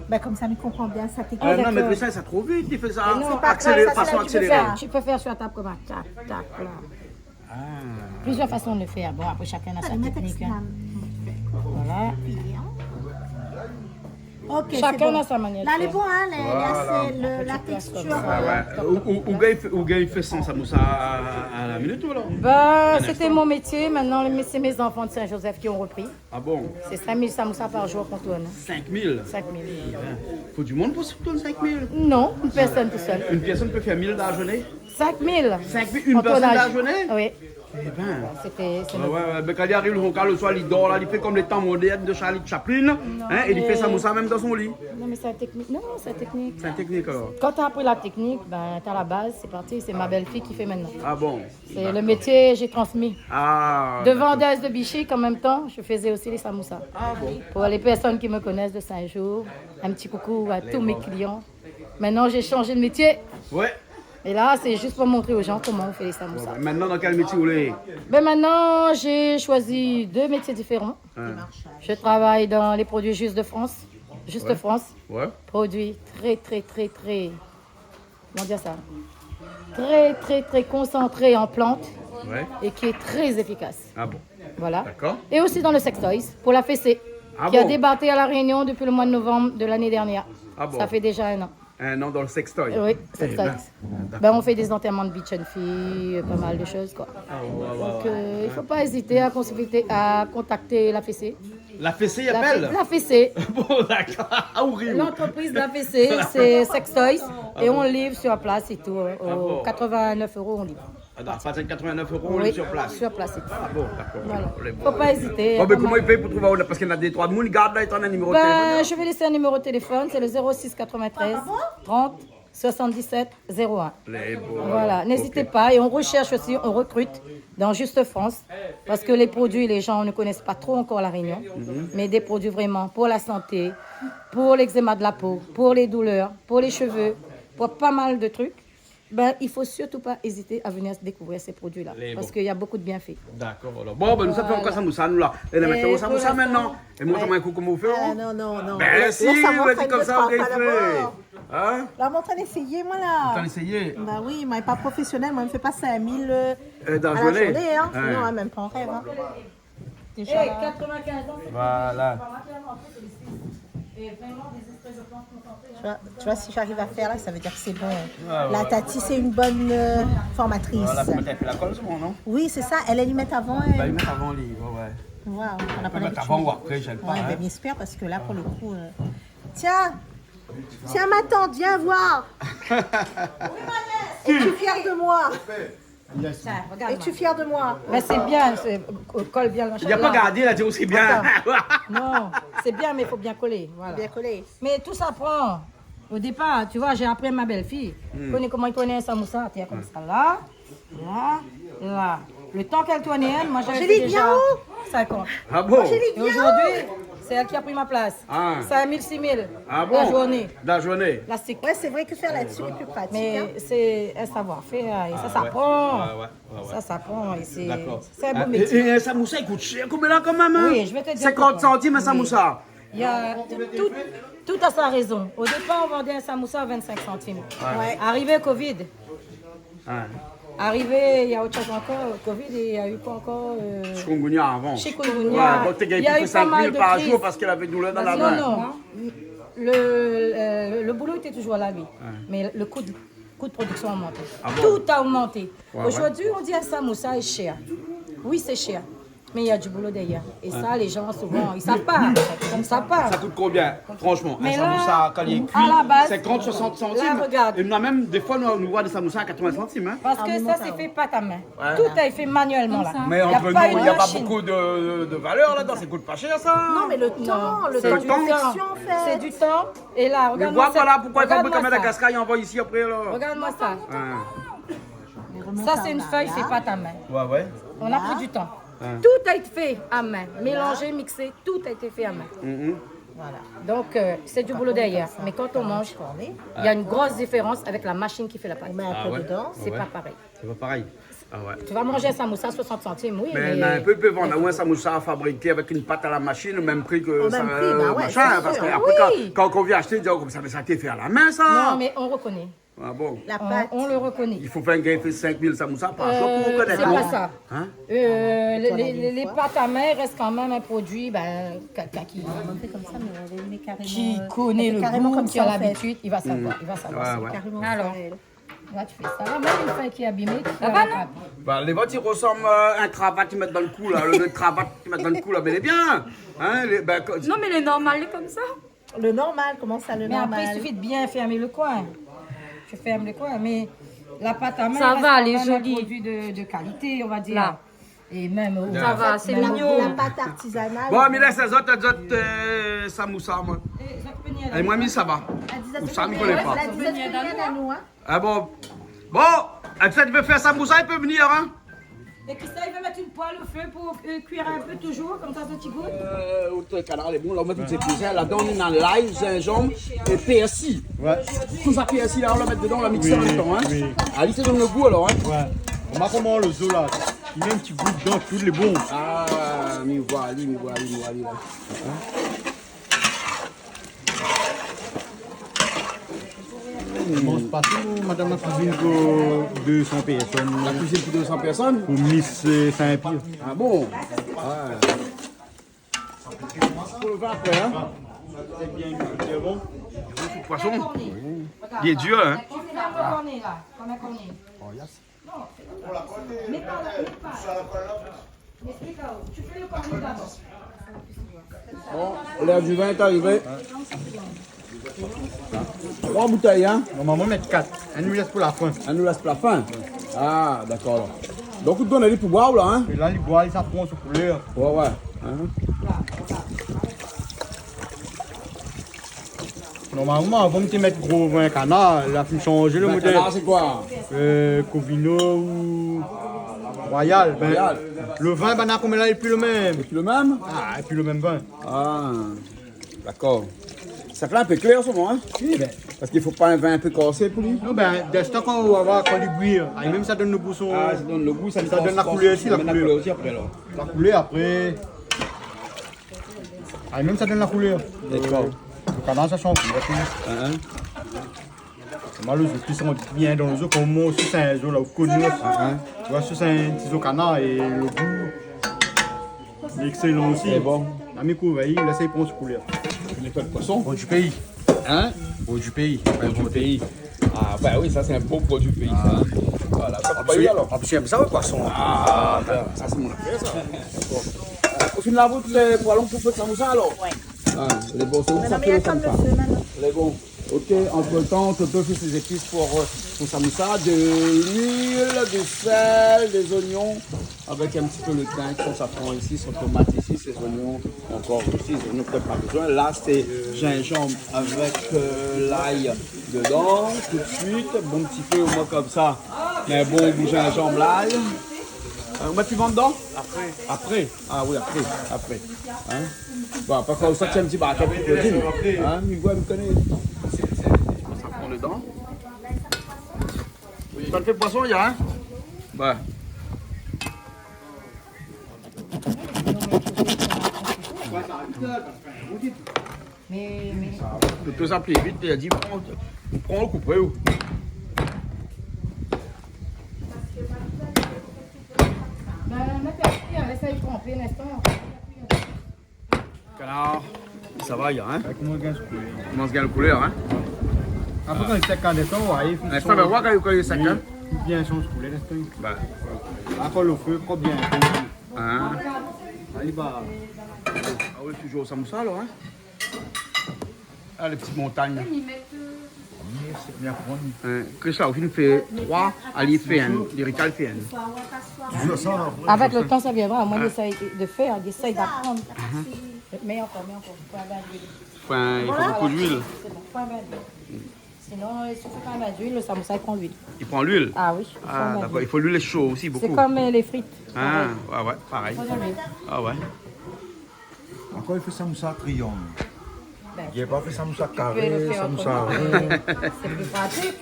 Bin, konmsa, mi konpran bien sa téknik. Ah non, mé sa, sa tro vit, li fé sa. Mé non, c'est pas grave, ça, c'est la... Fason aksélér. Tu peux faire, tu peux faire sur la table comme ça. Tac, tac, là. Ah. Plusieurs façons de le faire. Bon, après, chacun a sa technique, hein. Voilà. Ok, c'est bon. Chacun a sa manière de faire. Là, elle est bon, hein, les, les, c'est le, la texture. Ah ouais. Ou, ou, ou gingn fé, ou gingn fé san samoussa à, à la minute, ou alors ? Bah, c'était mon métier. Maintenant, les, c'est mes enfants de Saint-Joseph qui ont repris. Ah bon ? C'est cinq mille samoussa par jour qu'on tourne. Cinq mille ? Cinq mille. Eh ben, faut du monde pour tourner cinq mille. Non, une personne tout seule. Une personne peut faire mille dans la journée ? Cinq mille. Cinq mille, une personne dans la journée ? Oui. Eh ben. C'était, c'est... Ouais, ouais, ouais. Ben, kan li ariv lo soir, li dor la, li fé kom lé tan modèrn de Charlie Chaplin, hein, é li fé samoussa mèm dan son li. Non, mais c'est la technique. Non, c'est la technique. C'est la technique, alors. Quand t'as appris la technique, ben, t'as la base, c'est parti. C'est ma belle-fille qui fait maintenant. Ah bon ? C'est le métier, j'ai transmis. Ah, d'accord. De vendeuse de bichique, en même temps, je faisais aussi les samoussas. Ah bon ? Pour les personnes qui me connaissent de Saint-Jour, un petit coucou à tous mes clients. Maintenant, j'ai changé de métier. Ouais. Et là, c'est juste pour montrer aux gens comment on fait les samoussas. Ouais, ouais. Maintenant, dans quel métier vous voulez ? Ben maintenant, j'ai choisi deux métiers différents. Hein. Je travaille dans les produits Juste de France. Juste France. Ouais. Produit très, très, très, très, comment dire ça ? Très, très, très concentré en plantes et qui est très efficace. Ah bon ? Voilà. D'accord. Et aussi dans le sextoys, pour la fessée, qui a débarqué à La Réunion depuis le mois de novembre de l'année dernière. Ah bon ? Ça fait déjà un an. Un an dans le sextoy. Oui, sextoy. Eh ben, d'accord. Ben, on fait des enterrements de vie de jeune fille, euh, pas mal de choses, quoi. Ah, ouais, ouais, ouais. Donc, euh, il faut pas hésiter à consulter, à contacter la fessée. La fessée, i apèl ? La fessée. Bon, d'accord. Ah, horrible. L'entreprise de la fessée, c'est sextoys. Et on livre sur place et tout, euh, au quatre-vingt-neuf euros, on livre. Ah, à partir de quatre-vingt-neuf euros, on est sur place. Oui, sur place. Ah bon, d'accord. Voilà. Faut pas hésiter. Bon, mé koman i fé pou trouv aou la ? Parske na dé troi moun i gard la, i atann in niméro de téléfone. Ben, je vais laisser un numéro de téléphone, c'est le zéro six quatre-vingt-treize trente soixante-dix-sept zéro un. Voilà, n'hésitez pas. Et on recherche aussi, on recrute dans Juste France, parce que les produits, les gens ne connaissent pas trop encore La Réunion, mais des produits vraiment pour la santé, pour l'eczéma de la peau, pour les douleurs, pour les cheveux, pour pas mal de trucs. Ben, il faut surtout pas hésiter à venir découvrir ces produits-là, parce qu'il y a beaucoup de bienfaits. D'accord, alors. Bon, ben, nou sa fé ankor samoussa, nou la. É la, mintnan, samoussa mintnan. É mont amoin in kou koman ou fé, hein ? Ah, non, non, non. Ben, si, ou la di konmsa, ou gingn fé. Hein ? La, mont amoin éséyé, moin, la. Ou la éséyé ? Ben oui, moin lé pa profésionèl, moin mi fé pa cinq mille, euh, à la journée, hein. Ouais. Non, hein, même pas en rêve, hein. Déjà, là. Voilà. Tu vois, tu vois, si j'arrive à faire là, ça veut dire que c'est bon. Ah, ouais. La Tati, c'est une bonne, euh, formatrice. Voilà, peut-être la colle, c'est bon, non ? Oui, c'est ça. Elle, elle y met avant, elle. Bah, elle met avant, les, ouais, ouais. Waouh, on n'a pas l'habitude. Elle peut mettre avant ou après, j'aime pas, hein. Ouais, ben, j'espère parce que là, pour le coup, euh, tiens, tiens, ma tante, viens voir. Es-tu fière de moi ? Tiens, regarde. Es-tu fière de moi ? Ben, c'est bien, c'est, euh, colle bien le machin là. Il a pas gardé, il a dit aussi bien. Attends. Non, c'est bien, mais il faut bien coller, voilà. Bien coller. Mais tout s'apprend. Au départ, tu vois, j'ai appris à ma belle-fille. Hmm. Koné koman i tourn in samoussa, tiens, comme ça, là, là, là. Le temps qu'elle tourne, hein, moi, j'avais fait déjà cinquante. Angélique, viens en haut. Ah bon ? Et aujourd'hui, c'est elle qui a pris ma place. Ah. Cinq mille, six mille, la journée. Ah bon ? La journée. Plastique. Ouais, c'est vrai que faire là-dessus est plus pratique, hein. Mais c'est un savoir-faire, hein, et ça s'apprend. Ah ouais. Ouais, ouais, ouais, ouais. Ça s'apprend, et c'est, c'est un beau métier. D'accord. Ah, et, et un samoussa, il coûte cher, comme là, quand même, hein ? Oui, je vais te dire pourquoi. Cinquante centimes un samoussa. Oui. Il y a tout, tout a sa raison. Au départ, on vendait un samoussa à vingt-cinq centimes. Ouais. Arrivé Covid, Hein. Arrivé, il y a autre chose encore, Covid, et il y a eu quoi encore, euh, chikungunya avant. Chikungunya. Ouais, bon, té gingn pi fé cinq mille par jour parce qu'elle avait douleur dans la main. Il y a eu pas mal de crises. Non, non. Le, le, le boulot était toujours là, lui. Ouais. Mais le coût de, coût de production a augmenté. Ah bon ? Tout a augmenté. Ouais, ouais. Aujourd'hui, on dit un samoussa est cher. Oui, c'est cher. Mais il y a du boulot derrière. Et ça, les gens, souvent, ils savent pas. Ils savent pas. Ça coûte combien, franchement, un samoussa, quand il est cuit, cinquante, soixante centimes ? Mais là, à la base, là, regarde. Et on a même, des fois, nous, on voit des samoussas à quatre-vingts centimes, hein. Parce que ça, c'est fait pas à main. Ouais. Tout est fait manuellement, là. Comme ça. Mais entre nous, il y a pas beaucoup de, de valeur là-dedans, ça coûte pas cher, ça. Non, mais le temps, le temps de confection, en fait. C'est du temps. Et là, regarde-moi ça. Mais voilà pourquoi il faut que Madagascar, il envoie ici après, là. Regarde-moi ça. Hein. Ça, c'est une feuille, c'est pas à main. Ouais, ouais. On a pris du temps. Hein. Tout a été fait à main. Mélangé, mixé, tout a été fait à main. Mhm. Voilà. Donc, euh, c'est du boulot derrière. Mais quand on mange, il y a une grosse différence avec la machine qui fait la pâte. On met un peu dedans. Ah ouais. C'est pas pareil. C'est pas pareil. Ah ouais. Tu vas manger un samoussa soixante centimes, oui, mais na in pé, i pé vann aou in samoussa fabriké avèk in pat a la mashine, o mèm pri ke sa, machin, parske apré, kan, kan ou vien ashté, i di aou konmsa, mé sa té fé a la min, sa. Non, mais on reconnaît. Ah bon ? La pat. On, on le reconnaît. I fo fé in gèl i fé cinq mille samoussa par jour pou rekonèt, non ? Euh, c'est pas ça. Hein ? Euh, les, les, les, les pâtes à main restent quand même un produit, ben, ka-, ka-, qui, qui connaît le goût, qui a l'habitude, il va savoir, il va savoir. Ouais, ouais. Alors, là, tu fais ça. Là, même une feuille qui est abîmée, tu fais avec. Bah, les vôtres, ils ressemblent, euh, à un cravate, ils mettent dans le cou, là. Le, le cravate, ils mettent dans le cou, là, mais il est bien. Hein, les, ben, quand... Non, mais il est normal, il est comme ça. Le normal, comment ça, le normal ? Mais après, il suffit de bien fermer le coin. Je ferme le coin, mais la pâte à main reste quand même un produit de, de qualité, on va dire. Ça va, elle est jolie. Là. Et même au... Ça va, c'est mignon. La, la pâte artisanale. Bon, mi lès azot, azot, euh, samoussa, moin. Et ça peut venir. Allez, moin, mi sava. Ou sa, mi koné pa. La dizèt, sa i pé vnir dan nou, hein. Ah bon. Bon, èl i vé fé samoussa, i pé vnir, hein. É kisa i vé mèt in poêle au feu pour, euh, cuire un peu toujours, comme ça, sa i gout ? Euh, out kanar lé bon, la, ou mèt tout zépis ladan, néna lay, zinzanm é pèrsi. Ouais. Tout sa pèrsi la, ou la mèt dedan, ou la mixé an mèm tan, hein. Oui, oui. Ah, li té donn le gou alor, hein. Ouais. Ou voi koman le zo la, i mèt in ti gou dedan, tout lé bon. Ah, mi voi ali, mi voi ali, mi voi ali la. Hein ? Bon, sé pa tou, madam, la kuizine pou deux cents personnes. La kuizine pou deux cents personnes ? Pou Miss, euh, Saint-Pierre. Ah bon ? Ah. Pou le vin apré, hein ? Sé bien, sé bon. Poisson. Li lé dir, hein ? Mé pa la, mé pa la. Bon, l'heure du vin est arrivée. Trois bouteilles, hein ? Normalman, mèt kat. Inn nou lès pou la fin. Inn nou lès pou la fin. Ah, dakor, alor. Donk, ou donn ali pou boir, la, hein ? É la, li boi, li sa pran son koulèr. Ouais, ouais. Hein ? Normalman, avan mi té mèt gro vin kanar, la fine shanzé le modèl. Vin kanar, sé koi ? Euh, Covino ou Royal. Royal. Ben, le vin, ben, la, koméla, lé pi le mèm. Lé pi le mèm ? Ah, lé pi le mèm vin. Ah, dakor. Sa fé in pé klèr, soman, hein ? Oui, ben. Parske i fo pa in vin in pé korsé pou li. Non, ben, d'astan kan ou va voir, kan li bouyi, ah, mèm sa i donn le gou, son... Ah, sa i donn le gou, sa i donn la koulèr osi, la koulèr osi apré, alor. La koulèr apré. Ah, mèm sa i donn la koulèr. Dakor. Euh, le kanar, sa i shanz. Hein, hein. Normalman, le zo i san bien dan le zo, konm moin osi, sé in zo la, ou koné osi. Hein, hein. Ou voi, sa sé in ti zo kanar é le gou lé ékselan osi. Lé bon. La mi kouv, oui, la sa i pran son koulèr. Mé pa de poisson. Produi péi. Hein ? Produi péi. Produi péi. Ah, ben oui, sa sé in bon produi péi, sa. Voilà, sa, pa alor. An plis, mi èm sa, le poisson. Ah, ben, sa, sé mon afèr, sa. Bon. Euh, ou fine lav out, euh, poêlon pou fé samoussa, alor ? Ouais. Ah, lé bon, sé ou sa fé samoussa. Mé non, mé atann, mésyé, mintnan. Lé bon. Ok, entre-temps, Toto fait ses épices pour, euh, son samoussa. De l'huile, du sel, des oignons, avec un petit peu le thym, son safran ici, son tomate ici, ses oignons encore aussi, les oignons peut-être pas besoin. Là, c'est gingembre avec, euh, l'ail dedans, tout de suite. Bon, un petit peu au moins comme ça. Mais bon, gingembre, l'ail. Euh, ou mèt piman dedan ? Apré. Apré ? Ah oui, apré, apré. Hein ? Bon, parske sa, sé in ti bagay pou kuizine. Hein ? Mi voi, mi koné. Sa i pran dedan. Sa i fé poisson, ya, hein ? Ouais. Mé, mé... Tout sa i pli vit, li la di, pran, pran le koup, oui. Ben, mèt la kui, lès ali tranpé in instan. Kanar, sa va, ya, hein ? Ouais, koman i gingn koulèr. Koman i gingn koulèr, hein ? Apré, kan li sèk, kan li désann, ouais, i fo... Lès ali, ben, voir kan, kan li sèk, hein ? Li bien shanz koulèr, lès ali. Bah. Ankor le fé, ankor bien. Hein ? Alé, bah. Ah oui, toujours samoussa, alor, hein ? Ah, les petites montagnes. Hein, Chris la, ou fine fé troi, ali fé inn, Erika i fé inn. Avec le temps, ça viendra. Moi, j'essaye de faire, j'essaye d'apprendre. Mé ankor, mé ankor. Fo in, i fo bonpé d'luil. Voilà, c'est bon, fo in bin d'luil. Sinon, euh, si ou fé pa in bin d'luil, le samoussa i pran luil. I pran luil ? Ah oui, i fo in bin d'luil. Ah, dakor. I fo luil sho osi, bonpé. C'est comme, euh, les frites. Ah, pareil. Ouais, ouais, parèy. Fo de luil. Ah ouais. Ankor, i fé samoussa triangle. Ben, i fé pa fé samoussa karé, samoussa ron. Tu peux le faire autrement, mais c'est plus pratique.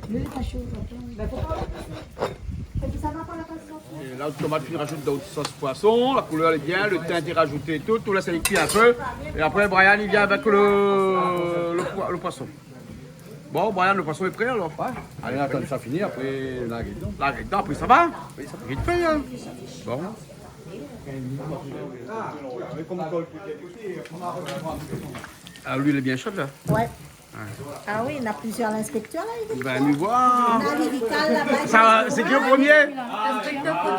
L'huile est pas chaude, j'entends. Ben, pourquoi ? Parce que ça va pas la patience. La, tomat, fine rajout dan sos poison, la koulèr lé bien, lo tin té rajouté, tout, tout la, sa i kui in pé. É apré, Brian i vien avèk lo, lo poi-, lo poison. Bon, Brian, lo poison lé pré alor ? Ouais. Alé, atann sa fini, apré, la, la, apré, sa va ? Oui, sa va. Vit fé, hein. Bon. Ah, luil lé bien sho, la. Ouais. Ah oui, na plizièr inspèktèr la, i vien. Ben, mi voi. Na Vivical laba. Sa, sé ki lo promié ? Inspèktèr pou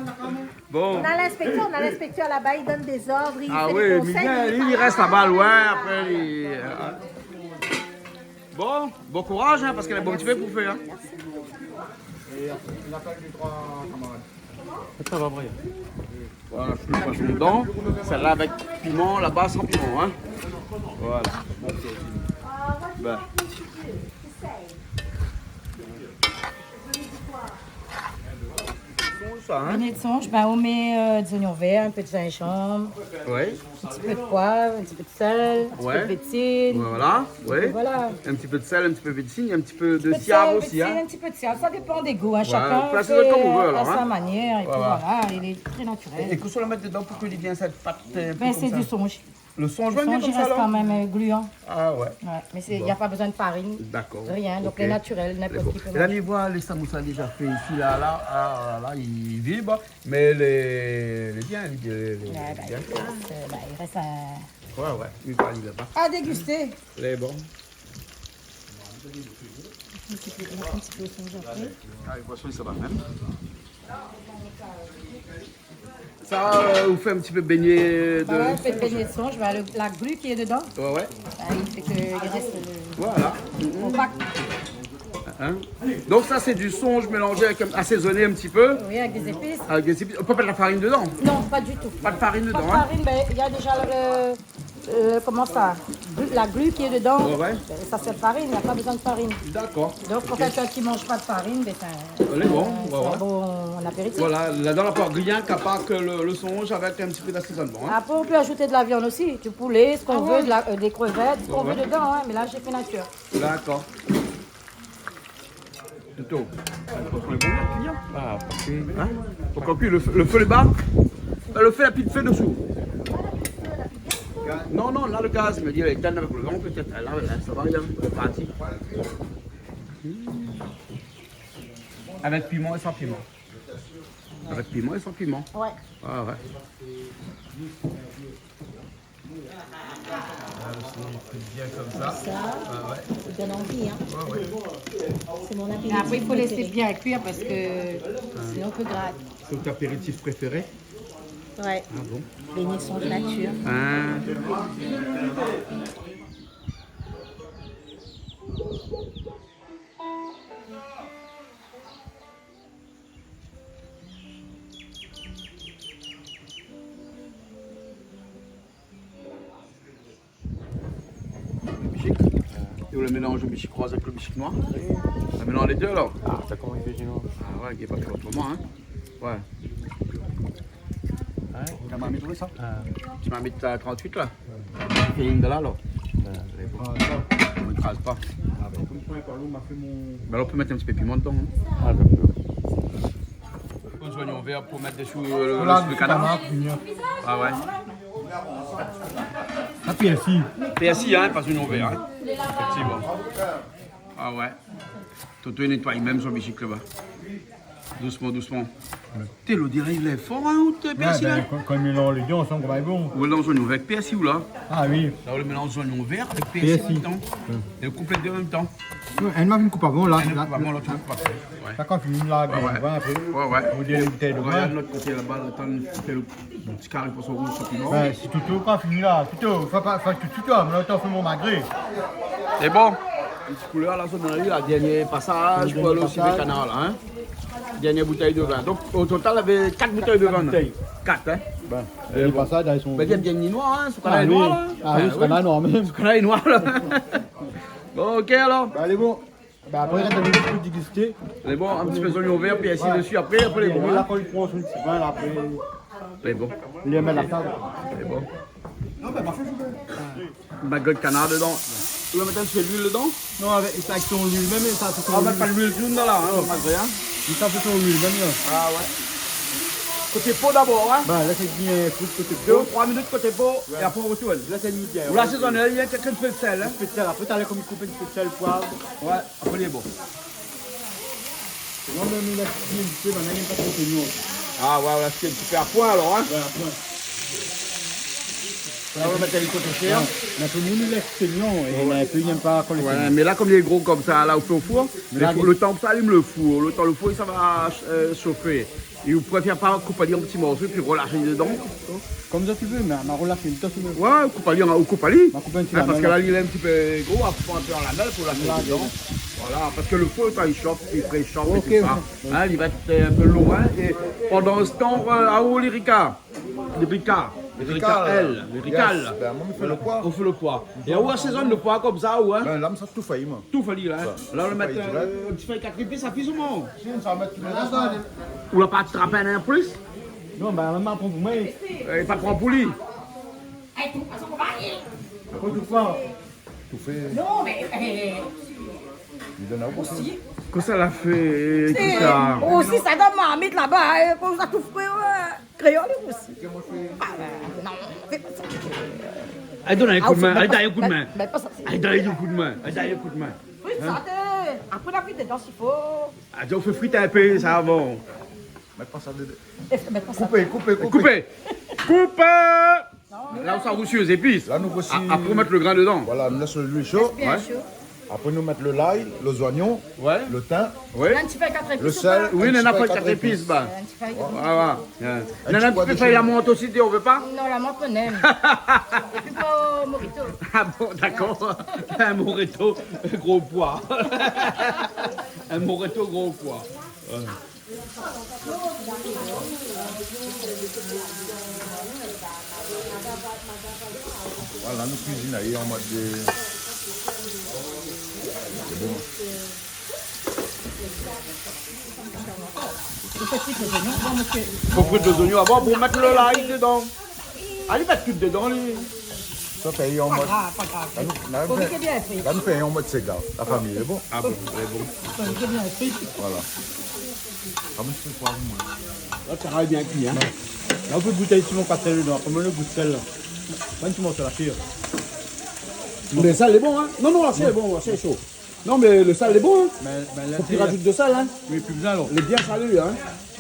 défini. Bon. Na l'inspèktèr, na l'inspèktèr laba, i donn dé zord, i fé dé konsèy, mé li lé pa la. Ah oui, mé li rès laba, loin, apré, li, euh, bon, bon kouraz, hein, parské na bonpé pou fé, hein. Mèrsi. Sa va, Brian. Voilà, tout lo poison dedan. Sèl-la avèk piman, laba san piman, hein. Voilà. Ben. Sonj sa, hein. Bégné de sonj, ben, ou mèt, euh, dé zoignon vèr, in pé de zinzanm, ouais, in ti pé de poiv, in ti pé de sèl, in ti pé de vétsin. Ouais. Voilà, ouais. In ti pé de sèl, in ti pé de vétsin, in ti pé de siav osi, hein. In ti pé de sèl, in ti pé de siav, sa i dépan dé gou, hein. Ouais, shakinn i fé konm i vé, alor, a sa manièr, é pi voilà, lé tré natirèl. É, é kosa i mèt dedan pou ke li vien sèt pat, euh, in pé konmsa ? Ben, sé du sonj. Lo sonj i rès kan mèm, euh, gluan. Ah ouais. Ouais, mé sé, na pa bezoin de farine, rien. Bon. Dakor. Ok. Donk, lé natirèl, ninport ki pé manzé. É la, mi voi lé samoussa déza fé isi, la, la, ah, la, la, li vib, mé lé, lé bien, li, lé, lé bien. Ouais, ben, i rès, euh, ben, i rès in... Ouais, ouais, mi voi ali laba. À déguster. Lé bon. In ti pé, in ti pé sonj apré. Ah, lo poison, sa va mèm. Sa, euh, ou fé in ti pé bégné de... Voilà, ou fé bégné de sonj, voilà, le, la glu ki lé dedan. Ouais, ouais. Ah, i fé ke li rès, euh, konpak. Voilà. Hein ? Donk sa, sé du sonj mélanzé avèk in, asézoné in ti pé. Oui, avèk dé zépis. Avèk dé zépis. Ou pé pa mèt la farine dedan ? Non, pa ditou. Pa de farine dedan, hein ? Pa de farine, ben, na déza le, euh, koman sa, glu-, la glu ki lé dedan. Ouais, ouais. Ben, sa sé la farine, na pa bezoin de farine. Dakor. Ok. Donk, pou kèlkin ki manz pa de farine, ben, sé in, sé in bon apéritif. Lé bon, ouais, ouais. Voilà, ladan, na pa rien, kapar ke lo, lo sonj avèk in ti pé d'asézonement, hein. Apré, ou pé azout de la viann osi, du poulé, sak ou vé, de la, euh, dé krévèt, sak ou vé dedan, hein, mé la, mi fé natir. Ouais, ouais. Dakor. Toto. Sa i pé pran lo bon klian. Ah, parské, hein ? Ankor pli, lo fé, lo fé lé ba. Lo fé la pi d'fé désou. Non, non, la, lo gaz, mi di, étinn avèk lo van, pétèt, la, la, sa va, lé parti. Avèk piman é san piman. Avèk piman é san piman. Ouais. Ah, ouais. Ah, lo sonj i kui bien konmsa. Sa, ah ouais, i donn anvi, hein. Ouais, ouais. Sé mon apéritif préféré. Mé apré, i fo lès bien kuir parské sinon i pé grat. Sé out apéritif préféré ? Ouais. Ah bon ? Bégné sonj natir. Hein ? Bishik. É ou la mélanz lo bishik roz avèk lo bishik noir. Oui. Ou la mélanz lé dé, alor. Ah, sa koman i fé, sinon ? Ah ouais, i gingn pa fé otroman, hein. Ouais. Hein ? Ou la marmit, oui, sa ? Ah. Ti marmit, euh, trente-huit, la. Fé inn de la, alor. Ouais. Lé bon. Ah, dakor. I kraz pa. Ah, ben. Konm ou pran pa lo, ma fé mon... Ben, alor, ou pé mèt in ti pé piman dedan, hein. Ah, dakor. Zoignon vèr pou mèt désou, euh, lo, voilà, lo kanar. Kanar, piman. Ah ouais. Ah, pèrsi. Pèrsi, hein, pa zoignon vèr, hein. Éfèktivman. Ah ouais. Toto i nétoy mèm son bishik laba. Dousman, dousman. Ouais. Té, lodèr la, lé for, hein, out pèrsi la. Ouais, ben, kan, kan i mélanz lé dé ansanm, koman i lé bon. Ou mélanz zoignon vèr avèk pèrsi, ou la. Ah oui. La, ou mélanz zoignon vèr avèk pèrsi an mèm tan. Pèrsi. Ouais. É ou koup lé dé an mèm tan. Ouais, inn ma fine koup avan, la. Inn la koup avan, lot la koup apré. Ouais. Sa, kan fini la, ouais, ouais, apré. Ouais, ouais. Ou di, é boutèy de vin. Rogard lot koté laba, la, atann, fé lo Ti kari poison rouz, san piman. Ben, si Toto la pa fini la, Toto, fé pa, fé tout suit la, mé la, atann, fé mon magré. Sé bon. In ti koulèr la, sa, dan la dernié pasaz, dernié pou lo sivé kanar la, hein. Dernié boutèy de vin. Donk, o total, navé kat boutèy de vin. Kat boutèy. Kat, hein. Ben, dernié pasaz, la, i son... Ben, bien, bien noir, hein, son kanar lé noir la. Ah oui, son kanar lé noir mèm. Son kanar lé noir la. Bon, OK, alor. Ben, alé, bon. Ben, apré, rès in ti pé dégusté. Lé bon, in ti pé zoignon vèr, pèrsi dési, apré, apré, lé bon, hein. La, kan i pran son ti vin la, apré, lé bon. Li mèt la tab. Lé bon. Non, ben, pa fé souplé. Magré kanar dedan. Ou la mèt in ti pé luil dedan ? Non, avèk, avèk son luil mèm, sa, sé son luil. Ah, mèt pa luil dedan la, hein, pa rien. Li sa fé son luil mèm la. Ah ouais. Koté po dabor, hein. Ba, lès bien kui koté po. Dé ou troi minit koté po, é apré ou retourn. Lès li bien. Ou la sézone, li na kèk in pé d'sèl, hein. In pé d'sèl, apré talèr kom li koup in pé d'sèl, poiv. Ouais, apré li lé bon. Non, mé nou la kui in pé, mé nou la pa tro tro. Ah ouais, ou la kui in ti pé a poin alor, hein. Ouais, a poin. La ou mèt ali koté shèr. Ouais. Mé pou nou, nou lès tonyon, é nou la pi rien pa kolé. Ouais, mé la, kom li lé gro komsa, la ou fé o four. Mé la, lo tan sa alim lo four, lo tan lo four sa va, euh, shofé. É ou préfèr pa koup ali an ti morso, épi relash ali dedan. Kom sa ou vé, mé ma relash ali dedan si ou vé. Ouais, koup ali, ou koup ali. Ma koup in ti lamèl. Hein, parske la li lé in ti pé gro, ou pran in pé an lamèl pou relash ali dedan. Voilà, parske lo four, kan li shof, li préshof é tousa. Ok, ok. Hein, li va èt, euh, in pé lon, hein. É pandan se tan, euh, aou lé rika. Lé rika. Lé rika, lé rika. Yes. Ben, moin, mi fé lo poi. Ou fé lo poi. É ou asézone lo poi komsa, ou, hein ? Ben, la, mi sa toufé, moin. Toufé, la, hein. Ouais. La, ou mèt, toufé, euh, in ti fèy kat épis, sa fé souvan. Si, sa mèt tout le rès, hein. Ou la pa trap in an plis ? Non, ben, ma pran pou moin. Euh, pa pran pou li. Apré, tousa. Toufé. Non, mé, euh, li done aou osi. Kosa la fé, é, kosa ? Osi, sa dan marmit laba, é, kosa toufé, ouais. Kréol osi. Ah, ben, non, fé pa sa. Alé, done in koudmin, alé, done in koudmin. Mé, mé pa sa, sé... Alé, done in koudmin, alé, done in koudmin. Frit sa, té. Apré, la frit dedan, si fo. Ah, ou fé frit in pé sa avan. Mèt pa sa dedan. Koupé, koupé, koupé. Koupé. Koupé. La ou sa rousi lé zépis. La nou rousi. A-, apré ou mèt lo grin dedan. Voilà, nou lès luil sho. Lès bien sho. Apré nou mèt lo lay, lo zoignon, lo tin, lo sèl, in ti pé kat épis, ba. In ti pé kat épis. Voilà. In ti pé kat épis. Nana in ti poi de shiniz. Fèy lamant osi, ou vé pa ? Non, lamant, moin, non. Épi pou morito. Ah bon, dakor. In morito, gro poi. In morito, gro poi. Ouais. Voilà, nou kuizine ali an mod de, sé bon. Fo frit lé zoignon avan pou mèt lo lay dedan. Alé, mèt tout dedan, li. Sa fé an mod... Pa grav, pa grav. La nou, la nou fé, la nou fé an mod séga. La fami lé bon. Ah bon, lé bon. Fo ke bien frit. Voilà. Koman sé poiv, moin ? La, sa va bien kui, hein. Ouais. La, ou pé gout in ti morso sèl dedan. Koman lo gou sèl la ? Pran in ti morso la, fé. Mé sa lé bon, hein. Non, non, la sé bon, la sé sho. Non, mé lo sèl lé bon, hein. Mé, mé la, fo pi razout de sèl, hein. Oui, pi bezoin alor. Lé bien salé, hein.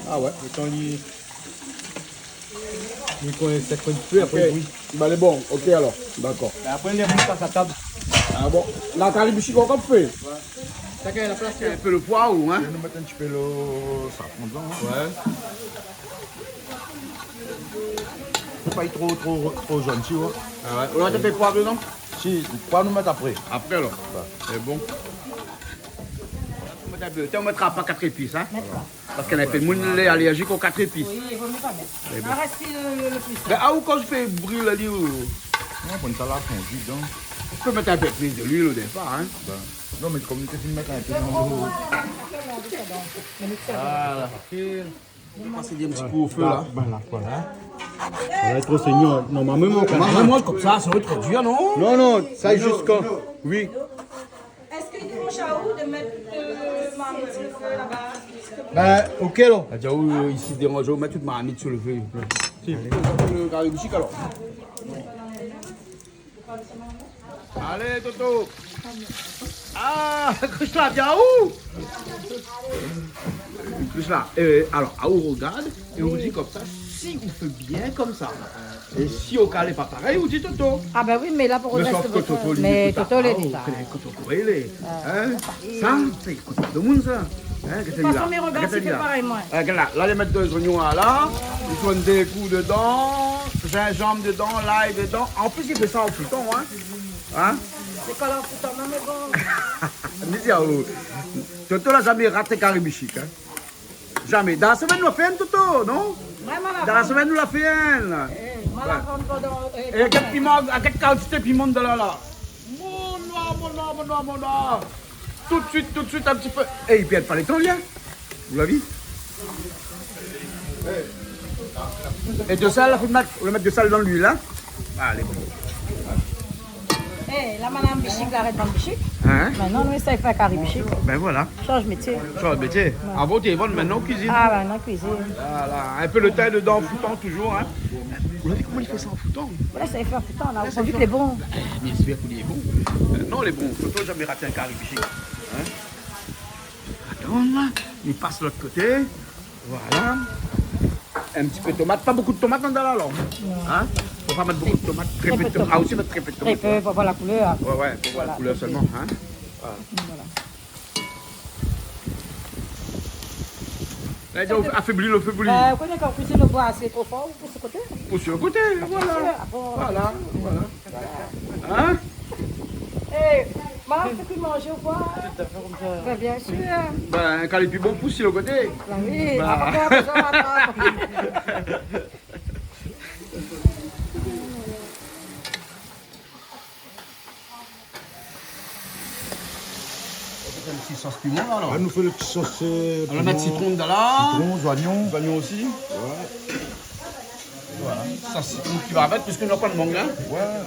Ah ouais. Lo tan li, li koné sèk in pé, apré li bouy. Ba, lé bon, ok alor. Dakor. Mé apré li mèt sa a tab. Ah bon. La, kari bishik ankor fé. Ouais. Shakinn la plas, in pé lo poi, ou, hein. Nou mèt in ti pé lo safran dedan, hein. Ouais. Fo pa li lé tro, tro, tro zone, ti voi. Ah ouais. Ou la fé poiv dedan ? Si, poiv nou mèt apré. Apré alor. Ouais. Sé bon. Ou mèt in pé, ou mèt pa kat épis, hein. Mèt pa. Parske néna in pé d'moun lé alèrzik o kat épis. Oui, i vo mié pa mèt. Lé bon. Arès lo, lo, lo plis. Mé, ah, ou kan ou fé bril ali, ou... Non, pou sa la fondi dedan. Ou pé mèt in pé plis de luil o dépar, hein. Ben, non, mé kom li té fine mèt in pé dedan. Voilà. Ou pas ali in ti kou o fé, la. Ben, la, voilà. Voilà, tro sényor. Non, mé moin, moin, moin, komsa, sa va èt tro dir, non ? Non, non, sa, non, zis kan... Non. Oui. Èske i déranj aou de mèt, euh, marmit su lo fé laba ? Ben, ok, alor. Ah, diaou, euh, isi, déranj aou, mèt tout marmit su lo fé. Si. Alé. Lo kari bishik, alor. Alé, Toto. Ah, Krishna, diaou. Krishna, euh, alor, ah, ou rogard, é ou di komsa, si ou fé bien komsa. É si o kal lé pa parèy, ou di Toto. Ah ben oui, mé la pou... Mé sof ke Toto, li ékout pa, ou koné koman Toto lé. Hein ? Sa, sé koté demoun, sa. Hein, gard ali la. Gard ali la. Gard la, la, li mèt dé zoignon la, la. Li tourn dé kou dedan, zinzanm dedan, lay dedan. An plis, li fé sa an foutan, hein. Hein ? Sé pa an foutan, mé bon. Mi di aou, Toto la zamé rat kari bishik, hein. Zamé. Dan la semèn, nou la fé inn, Toto, non ? Ouais, ma la vann. Dan la semèn, nou la fé inn. Eh, ma la vann pandan, eh... É gèt piman, gèt kantité piman dan la, la. Mon Dieu, mon Dieu, mon Dieu, mon Dieu. Tout de suite, tout de suite, in ti pé. É, i pèrd pa lo tan, li, hein. Ou la vi ? É de sèl, la, fo mèt, ou la mèt de sèl dan luil, hein. Alé, bon. Eh, la madam Bichik la arèt vann bichik. Hein ? Mintnan nou éséy fé kari bichik. Ben voilà. Shanj métié. Shanj métié. Ouais. Avan té i vann, mintnan ou kuizine. Ah ben, nou kuizine. Voilà. In pé lo tin dedan, foutan toujour, hein. Ou la vi koman li fé sa an foutan ? Voilà, sa i fé an foutan la. Ou la vi ke lé bon. Eh, bien sir ke lé bon. Euh, non, lé bon. Toto la zamé rat in kari bichik. Hein ? Atann la, li pas lot koté. Voilà. In ti pé tomat, pa bonpé tomat andan la, alor. Non. Hein ? Fo pa mèt bonpé tomat, tré pé tomat. Ah, ou sa mèt tré pé tomat. Tré pé, pou voir la koulèr. Ouais, ouais, pou voir la koulèr solman, hein. Voilà. Voilà. La, i di, afébli, afébli. Euh, ou koné kan ou kuizine lo boi, sé tro for, ou pous su koté. Pous su koté, voilà. Voilà, voilà. Hein ? Eh, ma fé kui manzé ou koi ? Tout à fait comme ça. Ben, bien sûr. Ben, kan lé pi bon, pous su lo koté. Ben oui, ben. Avan, avan, avan. Ou fé in ti sos piman la, alor ? La nou fé lo ti sos, euh, piman. Nou mèt sitron dedan la. Sitron, zoignon. Zoignon osi. Ouais. Voilà. Sos sitron ki va avèk, piske nou na pa de mang, hein. Ouais.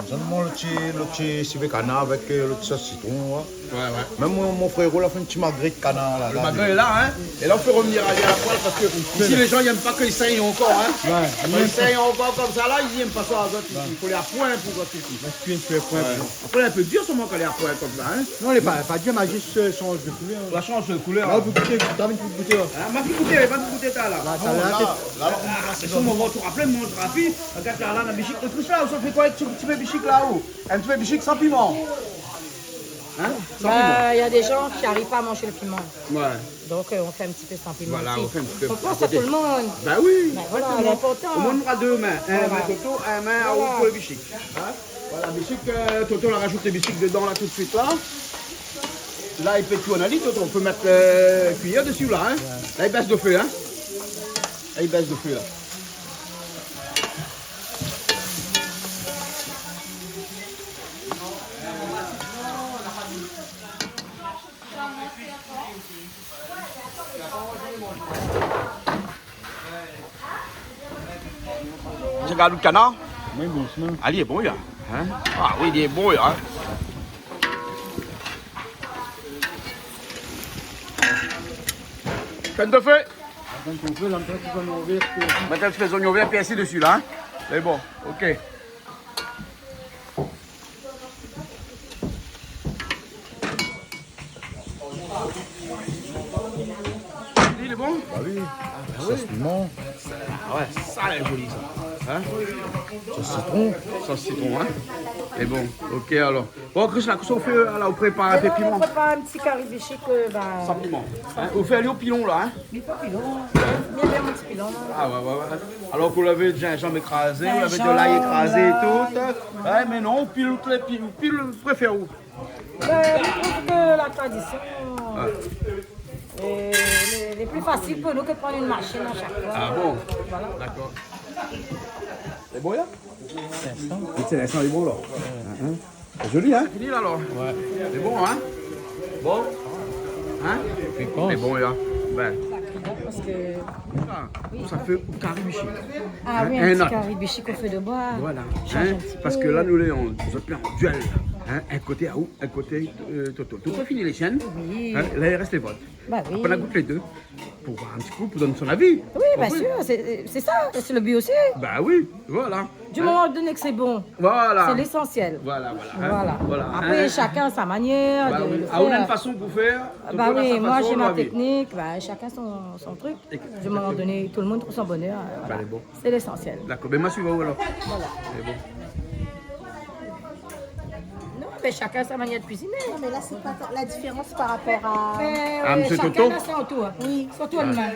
Solman lo ti, lo ti sivé kanar avèk, euh, lo ti sos sitron, ouais. Ouais, ouais. Mèm mon, mon fréro la fé in ti magré kanar la. Lo magré lé la, hein. É la ou fé revnir ali a la poêle, paske isi lé jan i èm pa ke i sèy ankor, hein. Ouais. Kan i sèy ankor konmsa la, i èm pa sa, zot. Ouais. I fo lé a poin pou zot isi. Kui su poin. Ouais. Apré lé in pé dir solman kan lé a poin konmsa, hein. Non, lé pa, pa dir, ma zis, euh, shanj de koulèr. La shanj de koulèr. La ou pé gouté, ou la anvi gouté la. Ah, ma fine gouté, ma fine gouté sa la. La, sa la, la, la, ah, sé son moman, ou rapèl, mon rapi. Regard la, la, la bichik. Ékout sa, ou sa fé koi èk ti, ti pé bichik la, ou ? In ti pé bichik san piman. Hein ? San piman. Bah, il y a des gens qui arrivent pas à manger le piment. Ouais. Donc, euh, on fait un petit peu sans piment aussi. Voilà, on fait un petit peu à côté. On pense à tout le monde. Bah oui, exactement. Ben voilà, l'important. Au moins, on aura deux mains. Voilà. Un main Toto, un main à vous pour le bichik. Hein ? Voilà, bichik, euh, Toto la rajout lo bichik dedan la tout de suite la. La i pé tourn ali, Toto, ou pé mèt, euh, kuiyèr dési la, hein. Ouais. La i bès lo fé, hein. La i bès lo fé la. Ou gard lo kanar ? Oui, bon, sinon. Ah, li lé bon, li, hein ? Ah oui, li lé bon, li, hein ? Fé in ti pé. Atann, ou fé la, mèt in ti pé zoignon vèr, pé... Mèt in ti pé zoignon vèr, pèrsi dési la, hein ? Lé bon, OK. Li lé bon ? Bah oui. Ah, bah oui. Sos piman. Ah ouais, sa lé zoli sa. Hein ? Sos sitron. Sos sitron, hein ? Lé bon, OK alor. Bon, Chris, la, kosa ou fé la, ou prépar in pé piman ? Mintnan nou prépar in ti kari bichik, euh, bah, san piman. San piman. Hein ? Ou fé ali o pilon la, hein ? Mi fé pilon. Mi èm bien mon ti pilon la. Ah ouais, ouais, ouais. Alor ke ou lavé zinzanm ékrazé, ou lavé de lay ékrazé é tout. Zinzanm, lay. Ouais, mé non, ou pil tout lé pi-, ou pil, ou préfèr ou ? Ben, mi trouv ke la tradision, euh, lé, lé pli fasil pou nou ke pran in mashine a shak foi. Ah bon ? Voilà. Dakor. Lé bon la ? Sé linstan, lé bon la. Hein, hein ? Lé zoli, hein ? Fini la alor ? Ouais. Lé bon, hein ? Bon. Hein ? Lé bon la. Ben. Sa i kriyot parske... Ah, oui, sa fé kari bichik. Ah oui, in ti kari bichik o fé de boi. Voilà. Shanj in ti pé. Hein ? Parske la nou lé an, nou lé an duèl. Hein ? In koté aou, in koté, euh, Toto. Toto la fini lé sienn. Oui. Hein ? La i rès lé vot. Bah oui. Apré nou gout lé dé. Pou voir in ti kou, pou donn son avi. Oui, bien sûr, sé, sé sa, sé le bi osi. Bah oui, voilà. Du moment donné que c'est bon, c'est l'essentiel. Voilà, voilà, hein. Voilà. Après, chacun sa manière de le faire. Bah oui. Ah, ou na in fason pou fé. Bah oui, moi j'ai ma technique, bah, chacun son, son truc. Du moment donné, tout le monde trouve son bonheur, euh, voilà. Lé bon. C'est l'essentiel. Dakor, ben ma suiv aou alor. Voilà. Lé bon. Non, mais chacun sa manière de cuisiner. Non, mais là, c'est pas ta-, la différence par rapport à... Ah, monsieur Toto ? Chacun a son tour. Oui. Son tour de main.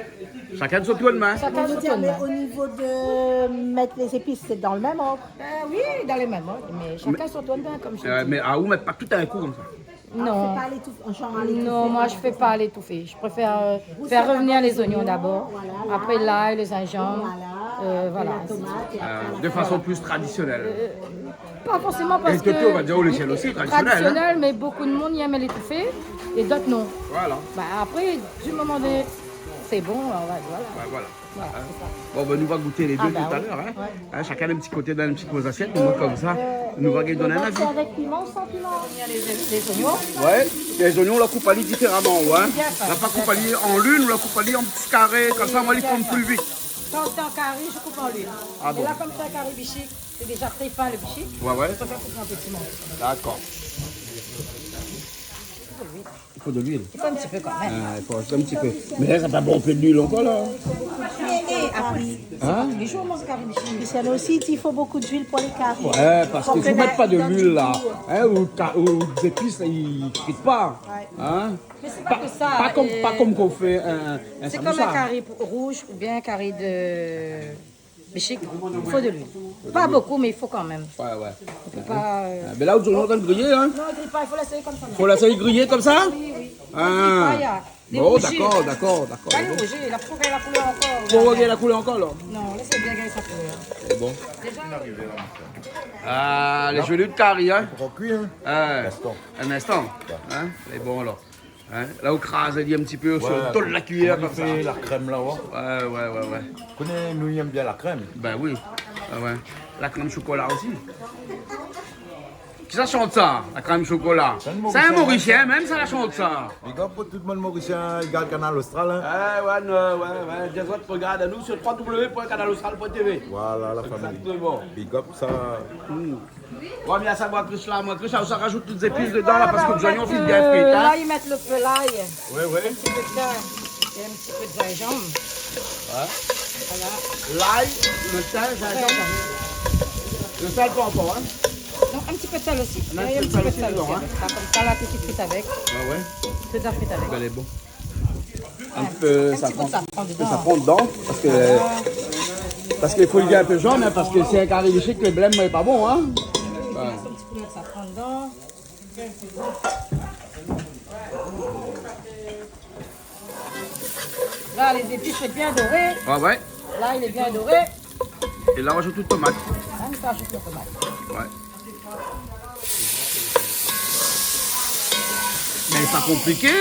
Chacun son tour de main. Chacun son tour de main. Mais au niveau de mettre les épices, c'est dans le même ordre ? Euh, oui, dans le même ordre, mais chacun son tour de main, comme je dis. Mais, euh, mais, ah, ou mèt pa tout in kou konmsa ? Non. Ah, ou fé pa a létoufé, genre à l'étouffée, non, moi, je fais pas à l'étouffée. Je préfère, euh, faire revenir les oignons d'abord, après l'ail, le gingembre, euh, voilà. Voilà, et après la tomate, et après la salade. Euh, de façon plus traditionnelle. Euh, pas forcément parce que... Et Toto va dire, oh, les siennes aussi, traditionnel, hein. Traditionnel, mais beaucoup de monde i èm létoufé et d'autres non. Voilà. Bah, après, du moment donné, C'est bon, on va, voilà. Ouais, voilà. Voilà, c'est ça. Bon, ben, nou va gout lé dé talèr, hein. Ah, bah oui. Ouais. Hein, shakinn in ti koté dan in ti koté zasièt, nou, konmsa, nou va gardé in avi. Vous pensez avec piment ou sans piment ? Les, les oignons. Ouais, lé zoignon, nou la koup ali diféraman, ouais. Bien fait, bien fait. Nou la pa koup ali an lune, nou la koup ali an ti karé, konmsa, moin, li fonn pli vit. Bien fait. Quand c'est en carry, je coupe en lune. Ah bon ? Mais là, comme c'est un carry bichique, c'est déjà très fin le bichique, ouais, ouais, je préfère couper en petits morceaux. D'accord. I fo de luil. I fo in ti pé kan mèm. Ah, i fo in ti pé. Mé la, sa pa bonpé de luil ankor, la. Eh, eh, apré, sé pa tou lé zour, mon kari bichique. Hein ? Luciano aussi, il dit, il faut beaucoup d'huile pour les caries. Ouais, parske si ou mèt pa de luil, la, hein, ou ka-, ou zépis, i frit pa. Ouais. Hein ? Mé sé pa ke sa, pa konm, euh, pa konm kan ou fé in, in samoussa. C'est comme un carry pou-, rouge ou bien un carry de bichique, il faut de l'huile. Pas beaucoup, mais il faut quand même. Ouais, ouais. On peut pas, euh... Ah, mé la, ou di, nou la griyé, hein ? Non, on grille pas, il faut laisser comme ça. Fo lès ali griyé konmsa ? Oui, oui. Ah. On grille pas, il y a des bougies. Bon, d'accord, d'accord, d'accord. Pas les bougies, la couleur, la couleur encore, là. Fo gard la koulèr ankor, la. Non, laissez bien garder sa couleur. Sé bon. Déjà. Ah, lé zoli de kari, hein ? Ankor kui, hein ? Ouais. Instant. In instan. Ouais. Hein ? Lé bon, alor. Hein ? La, ou kraz ali in ti pé, ouais, sir le do de la kuiyèr, konmsa. Koman i fé la krèm, la, ouais. Ouais, ouais, ouais, ouais. Koné, nou, i èm bien la krèm. Ben oui. Ah ouais. La krèm shokola osi. Kisa la shant sa, la krèm shokola ? Sé in Morisien, mèm sa la shant sa. Big up pou tout moun Morisien, i gard Kanal Austral, hein. Eh, ouais, non, ouais, ouais. Dé zot i gard anou sur trois W point canal austral point T V. Voilà, la fami. Exactement. Big up sa. Hmm. Bon, bien sa, moin, Chris, la, moin, Chris, sa, ou sa rajout tout zépis dedan, la, parske lé zoignon i fine bien frit, hein. Là, ils mettent le feu, l'ail. Ouais, ouais. Un petit peu de thym et un petit peu de gingembre. Ouais. Voilà. L'ail, le thym, gingembre. Ouais. Le sel, pas encore, hein. Non, un petit peu de sel aussi. On a un petit peu de sel aussi dedans, hein. Là, comme ça, là, tout de suite, frit avec. Ah ouais. Tout à fait avec. Ben, lé bon. Un petit peu, un petit peu de safran dedans. Safran dedans, parske, parske i fo li gingn in pé zone, hein, parske si in kari bichique, le blèm lé pa bon, hein. Ouais. Un petit peu de safran dedans. Là, les épices sont bien dorées. Ouais, ouais. Là, il est bien doré. Et là, on rajoute tout tomate. Là, on rajoute la tomate. Ouais. Mé lé pa konpliké.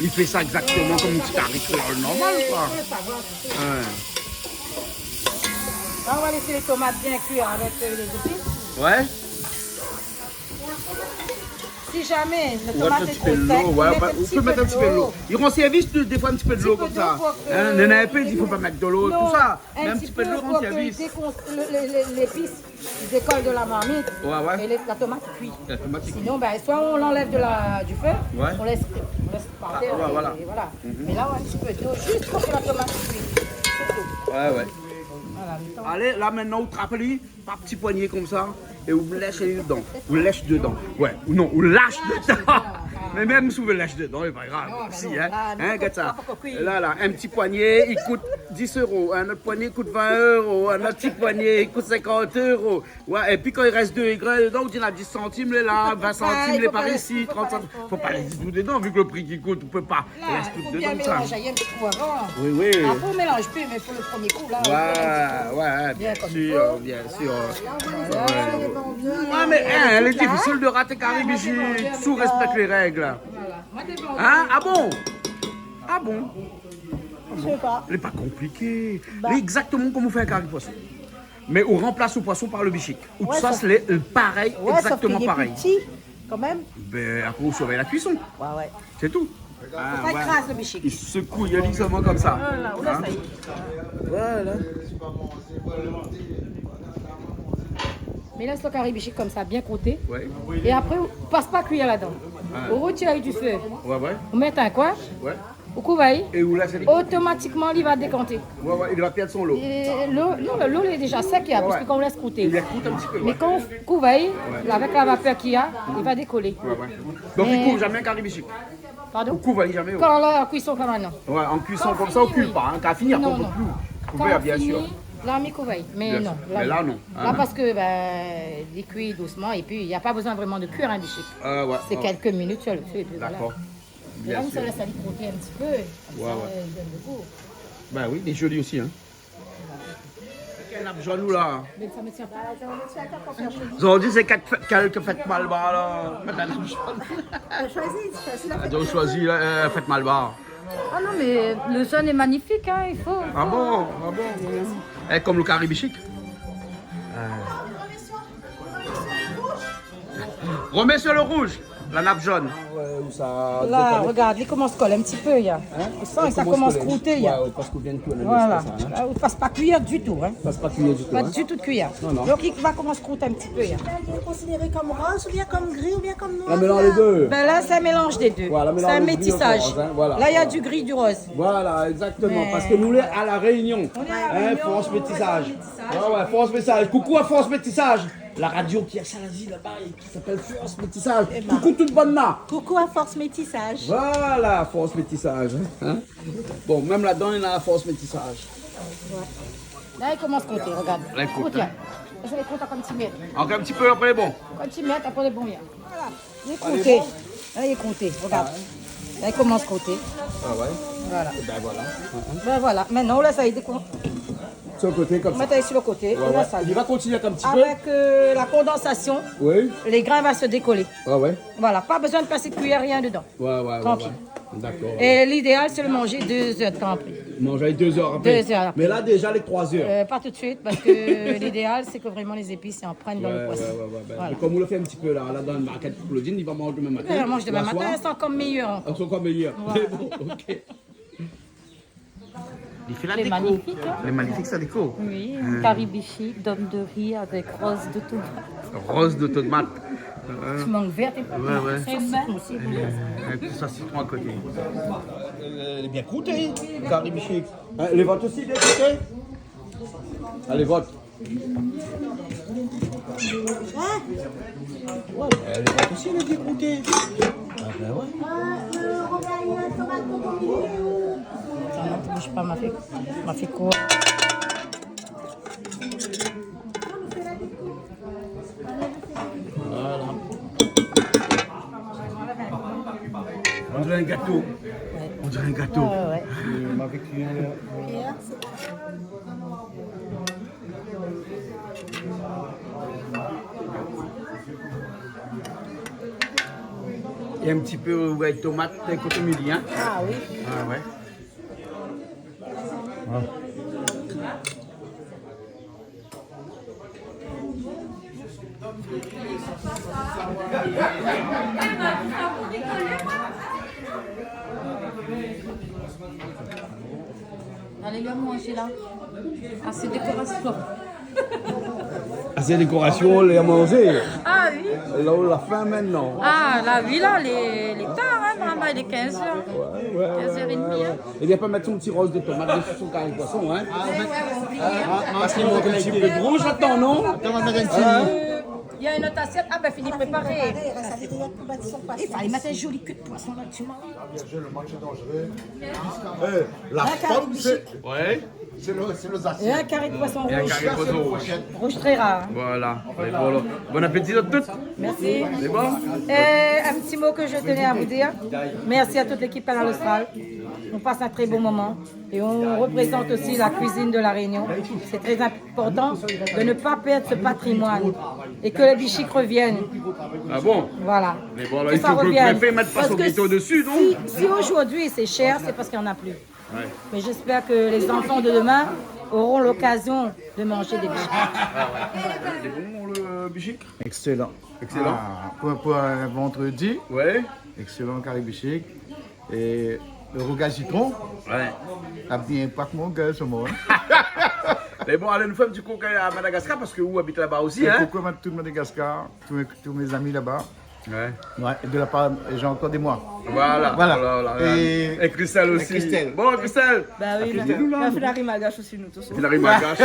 Li fé sa exactement konm in ti kari kréol normal, koi. Ouais. Là, on va laisser les tomates bien cuire avec, euh, les épices. Ouais. Si jamais la tomate est trop sèche, ou pé mèt in ti pé d'lo. Ou pé mèt in ti pé d'lo. I rann sèrvis dé, dé foi in ti pé d'lo konmsa. Hein, néna in pé i di fo pa mèt d'lo, tousa. Mé in ti pé d'lo i rann sèrvis. Un petit peu pour que, pour que il décon-, le, le, le, l'épice, il décolle de la marmite. Ouais, ouais. Et les, la tomate cuit. La tomate cuit. Sinon, ben, soit on l'enlève de la, du feu, ouais, on laisse, on laisse par terre, ouais, et voilà. Mhm. Mais là, on a un petit peu d'eau juste pour que la tomate cuise. C'est tout. Ouais, ouais. Voilà, le temps. Alé, la, mintnan, ou trap ali. Par ti poigné konmsa, é ou lès dedan. Ou lès dedan. Ouais, ou non, ou lash dedan. Mé mèm si ou vé lès dedan, lé pa grav osi, hein. Non, mé non, la, nou, hein, gard sa. La, la, in ti poigné, i kout dis euro. In ot poigné i kout vin euro. In ot ti poigné i kout sinkant euro. Ouais, épi kan i rès dé grin dedan, ou di na dis santim, lé la, vin santim, lé par isi, trant santim. Fo pa lès tout dedan, vu ke le pri ki kout, ou pé pa. Là, il faut bien mélanger un petit coup avant. Oui, oui. Après, on mélange plus, mais pour le premier coup, là, on fait un petit peu. Ouais, ouais, bien sûr, bien sûr. Voilà, là, on va les... Ouais. Ah, mais, hein, lé difisil de rat in kari bichique, si ou rèspèk lé règ. Voilà. Hein ? Ah bon ? Ah bon ? Je sais pas. Lé pa konpliké. Bah. Lé exactement konm ou fé in kari poisson. Mé ou ranplas le poisson par le bichique. Ouais, sos lé, euh, parèy, exactement parèy. Ouais, sauf qu'il est plus petit, quand même. Ben, apré, ou survèy la kuison. Ouais, ouais. Sé tou. Fo pa ékraz le bichique. I sekouy ali solman konmsa. Voilà, ou lès sa. Hein ? Voilà. Mé lès le kari bichique konmsa, bien krouté. Ouais. É apré, ou pas pa kuiyèr ladan. Ah. Ou retir du feu. Ouais, ouais. Ou mèt in koin. Ouais. Ou kouv ali. É ou lès ali. Otomatikman, li va dékanté. Ouais, ouais, li va pèrd son lo. É lo, non, lo, lo lé déza sèk, hein, ouais, parske kan ou lès krouté. Li ékout in ti pé, ouais. Mé kan ou kouv ali, ouais, avèk la vapèr ki a, li va dékolé. Ouais, ouais. Donk, i kouv zamé in kari bichique. Pardon ? Ou kouv ali zamé, ouais. Kan la kuison, kan mèm, non. Ouais, an kuison konmsa, ou kuiv pa, hein. Kan fini, apré, ou pé pli. Kan fini, la, mi kouv ali. Mé non, la, non. Mé la, non. La, parske, ben, li kui dousman, épi, na pa bezoin vréman de kuir in bichique. Euh, ouais, ouais. Sé kèlk minit sur le feu, épi voilà. D'accord. Bien sûr. É la, sa lès ali froté in ti pé, konmsa, ouais, ouais, i donn le gou. Ben oui, lé zoli osi, hein. Kèl nap zone ou la ? Mé sa mi tien pa. Zordi sé kèl, kèl fèt malbar la. Madam Jeanne. Choisi, choisi la fèt. Ah, donk, choisi la, euh, fèt malbar. Ah non, mais le jaune est magnifique, hein, il faut, il faut, hein. Ah bon, ah bon. Eh, comme le cari bichique. Euh. Remets sur le rouge, la nappe jaune. Ouais, ou sa... La, regard, li komans kol in ti pé, ya. Hein ? Ou san, sa komans krouté, ya. Ouais, ouais, parske ou vien de tourné, sé sa, hein. Voilà. La, ou pas pa kuiyèr ditou, hein. Pas pa kuiyèr ditou, hein. Pa ditou de kuiyèr. Non, non. Donk, li va komans krout in ti pé, hein. Lé konsidéré kom roz, oubien kom gri, oubien kom noir ? Non, mé non, lé dé. Ben la, sé in mélanz dé dé. Voilà, mélanz gri, roz, hein, voilà. Sé in métis. La, néna du gri, du roz. Voilà, exactement. Mé parske nou lé a La Rényon. Nou lé a La Rényon, France Métissage. Ouais, ouais, France Métissage. Coucou à France Métissage. La radio ki lé assis laba, ki s'appelle France Métissage. Coucou tout bann-la. Coucou à France Métissage. Voilà, France Métissage, hein. Bon, mèm ladan, néna France Métissage. Ouais. La, li komans krouté, regard. La, li krout, hein. Sa, li krout ankor in ti mèt. Ankor in ti pé, apré, bon. Ankor in ti mèt, apré, lé bon, ya. Voilà. Li lé krouté. La, li lé krouté, regard. La, li komans krouté. Ah ouais. Voilà. Eh ben voilà. Ben voilà. Mintnan, ou lès ali dékon... Sur le côté, comme ça. Mèt ali sur le côté, ouais, ou lès ali. Li va kontinié in ti pé. Avèk, euh, la kondansasion, oui, lé grin va se dékolé. Ah ouais. Voilà, pa bezoin de pasé de kuiyèr, rien dedan. Ouais, ouais, ouais, ouais. Trankil. Dakor. É lidéal, sé le manzé dé zèr de tan apré. Manzé dé zèr apré. Dé zèr apré. Mé la, déza, lé troi zèr. Euh, pa tout de suit, parske lidéal, sé ke vréman lé zépis i pran dan le poison. Ouais, ouais, ouais, ouais. Voilà. Mé kom ou la fé in ti pé la, la, dan le market pou Claudine, li va manz demin matin. Ouais, manz demin matin, soir, sé ankor méyèr ankor. Sé ankor méyèr. Voilà. Mé bon, ok. Li fé la déko. Lé magnifik, hein ? Lé magnifik, sa déko. Oui, in kari bichique, dom de ri avèk roz de tomat. Roz de tomat. Hein ? Ti mang vèr, ouais, ouais. Tré bon. Euh, avèk in sitron a koté. Euh, lé bien krouté, kari bichique. Hein, lé vot osi bien krouté ? Alé, vot. Hein ? Ouais, lé vot osi, lé bien krouté. Ah ben ouais. Sa, non, toush pa, ma fé, ma fé koi ? Voilà. On dirait un gâteau. Ouais. On dirait un gâteau. Ouais, ouais. Euh, ma fé kui, euh, É in ti pé, ouais, tomat, kotomili, hein. Ah oui. Ah ouais. Ah. Alé, li la manzé la. Ah, sé dékorasion. Ah, sé dékorasion, lé manzé. Ah oui. La, ou la fin mintnan. Ah, la, oui, la, lé, lé tar, hein, maman, lé kinz èr. Ouais, ouais, ouais, kinz èr é dmi, ouais, hein. É bien, pa mèt son ti roz de tomat dési son kari poison, hein. Ah, ouais, ouais, ouais. Hein, parske i mank in ti pé de rouj ladan, non ? Atann, ma mèt in ti... Euh, néna in ot asièt. Ah ben, fini préparé. I falé mèt in zoli ké de poison la dsi, Marie. Eh, la fanm, sé, ouais, sé le, sé le zasièt. É in kari de poison rouj. É in kari de poison rouj. Rouj tré rar, hein. Voilà. É voilà. Bon appétit à toutes. Merci. C'est bon ? Euh, un petit mot que je tenais à vous dire. Merci à toute l'équipe Kanal Austral. On passe un très bon moment. Et on représente aussi la cuisine de La Réunion. C'est très important de ne pas perdre ce patrimoine et que les bichiques reviennent. Ah bon ? Voilà. Mais bon, alors, il faut que le préfet mette pas son veto dessus, non ? Parce que si, si aujourd'hui c'est cher, c'est parce qu'il y en a plus. Ouais. Mais j'espère que les enfants de demain auront l'occasion de manger des bichiques. Ah ouais. C'est bon, le bichique ? Excellent. Excellent. Ah, pour, pour un vendredi, ouais, excellent kari bichique. É le rougay sitron. Ouais. La bien pa k mon gèl, se mo, hein. Mé bon, alé, nou fé in ti koukou à Madagascar, parske ou abit laba osi, hein. Koukou à tout Madagascar, tous mes, tous mes amis là-bas. Ouais. Ouais, et de la part, et j'ai encore des mois. Voilà, voilà, voilà. Et, et Christelle aussi. Christelle. Bon, Christelle. Bah oui, la fine ariv malgash osi, nou, tout sa. Fine ariv malgash.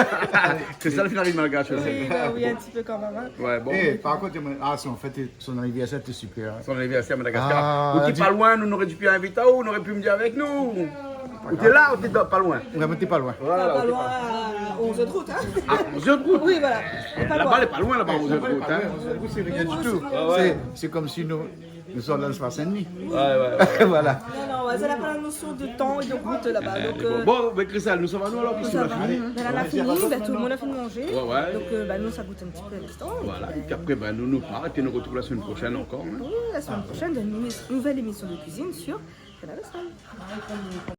Christelle, fine ariv malgash osi. Oui, bah oui, un petit peu quand même, hein. Ouais, bon. Eh, par contre, ah, si, en fait, son anniversaire té super, hein. Son anniversaire à Madagascar. Ah, ou té pa loin, nou noré di pi invit aou, ou noré pi vni avèk nou. Ou té la, ou té pa loin. Ouais, mé té pa loin. Voilà, ou té pa loin. À onze heures de route, hein. À onze heures de route. Oui, voilà. Laba, lé pa loin, laba, onze heures de route, hein. Onze heures de route, c'est rien du tout. C'est, c'est comme si nous, nous sommes dans l'espace et demi. Ouais, ouais, ouais. Voilà. Non, non, ouais, ça n'a pas la notion de temps et de route là-bas, donc, euh, bon, ben, Christelle, nou sava, nou, alors, nou sava. Ben, la fini, ben, tout le monde a fini manger. Ouais, ouais. Donc, euh, ben, nous, ça goûte un petit peu à l'instant. Voilà. Et puis après, ben, nous, nous part, et puis nous retrouvons la semaine prochaine encore, hein. Oui, la semaine prochaine, dans une émi-, nouvelle émission de cuisine sur Kanal Austral.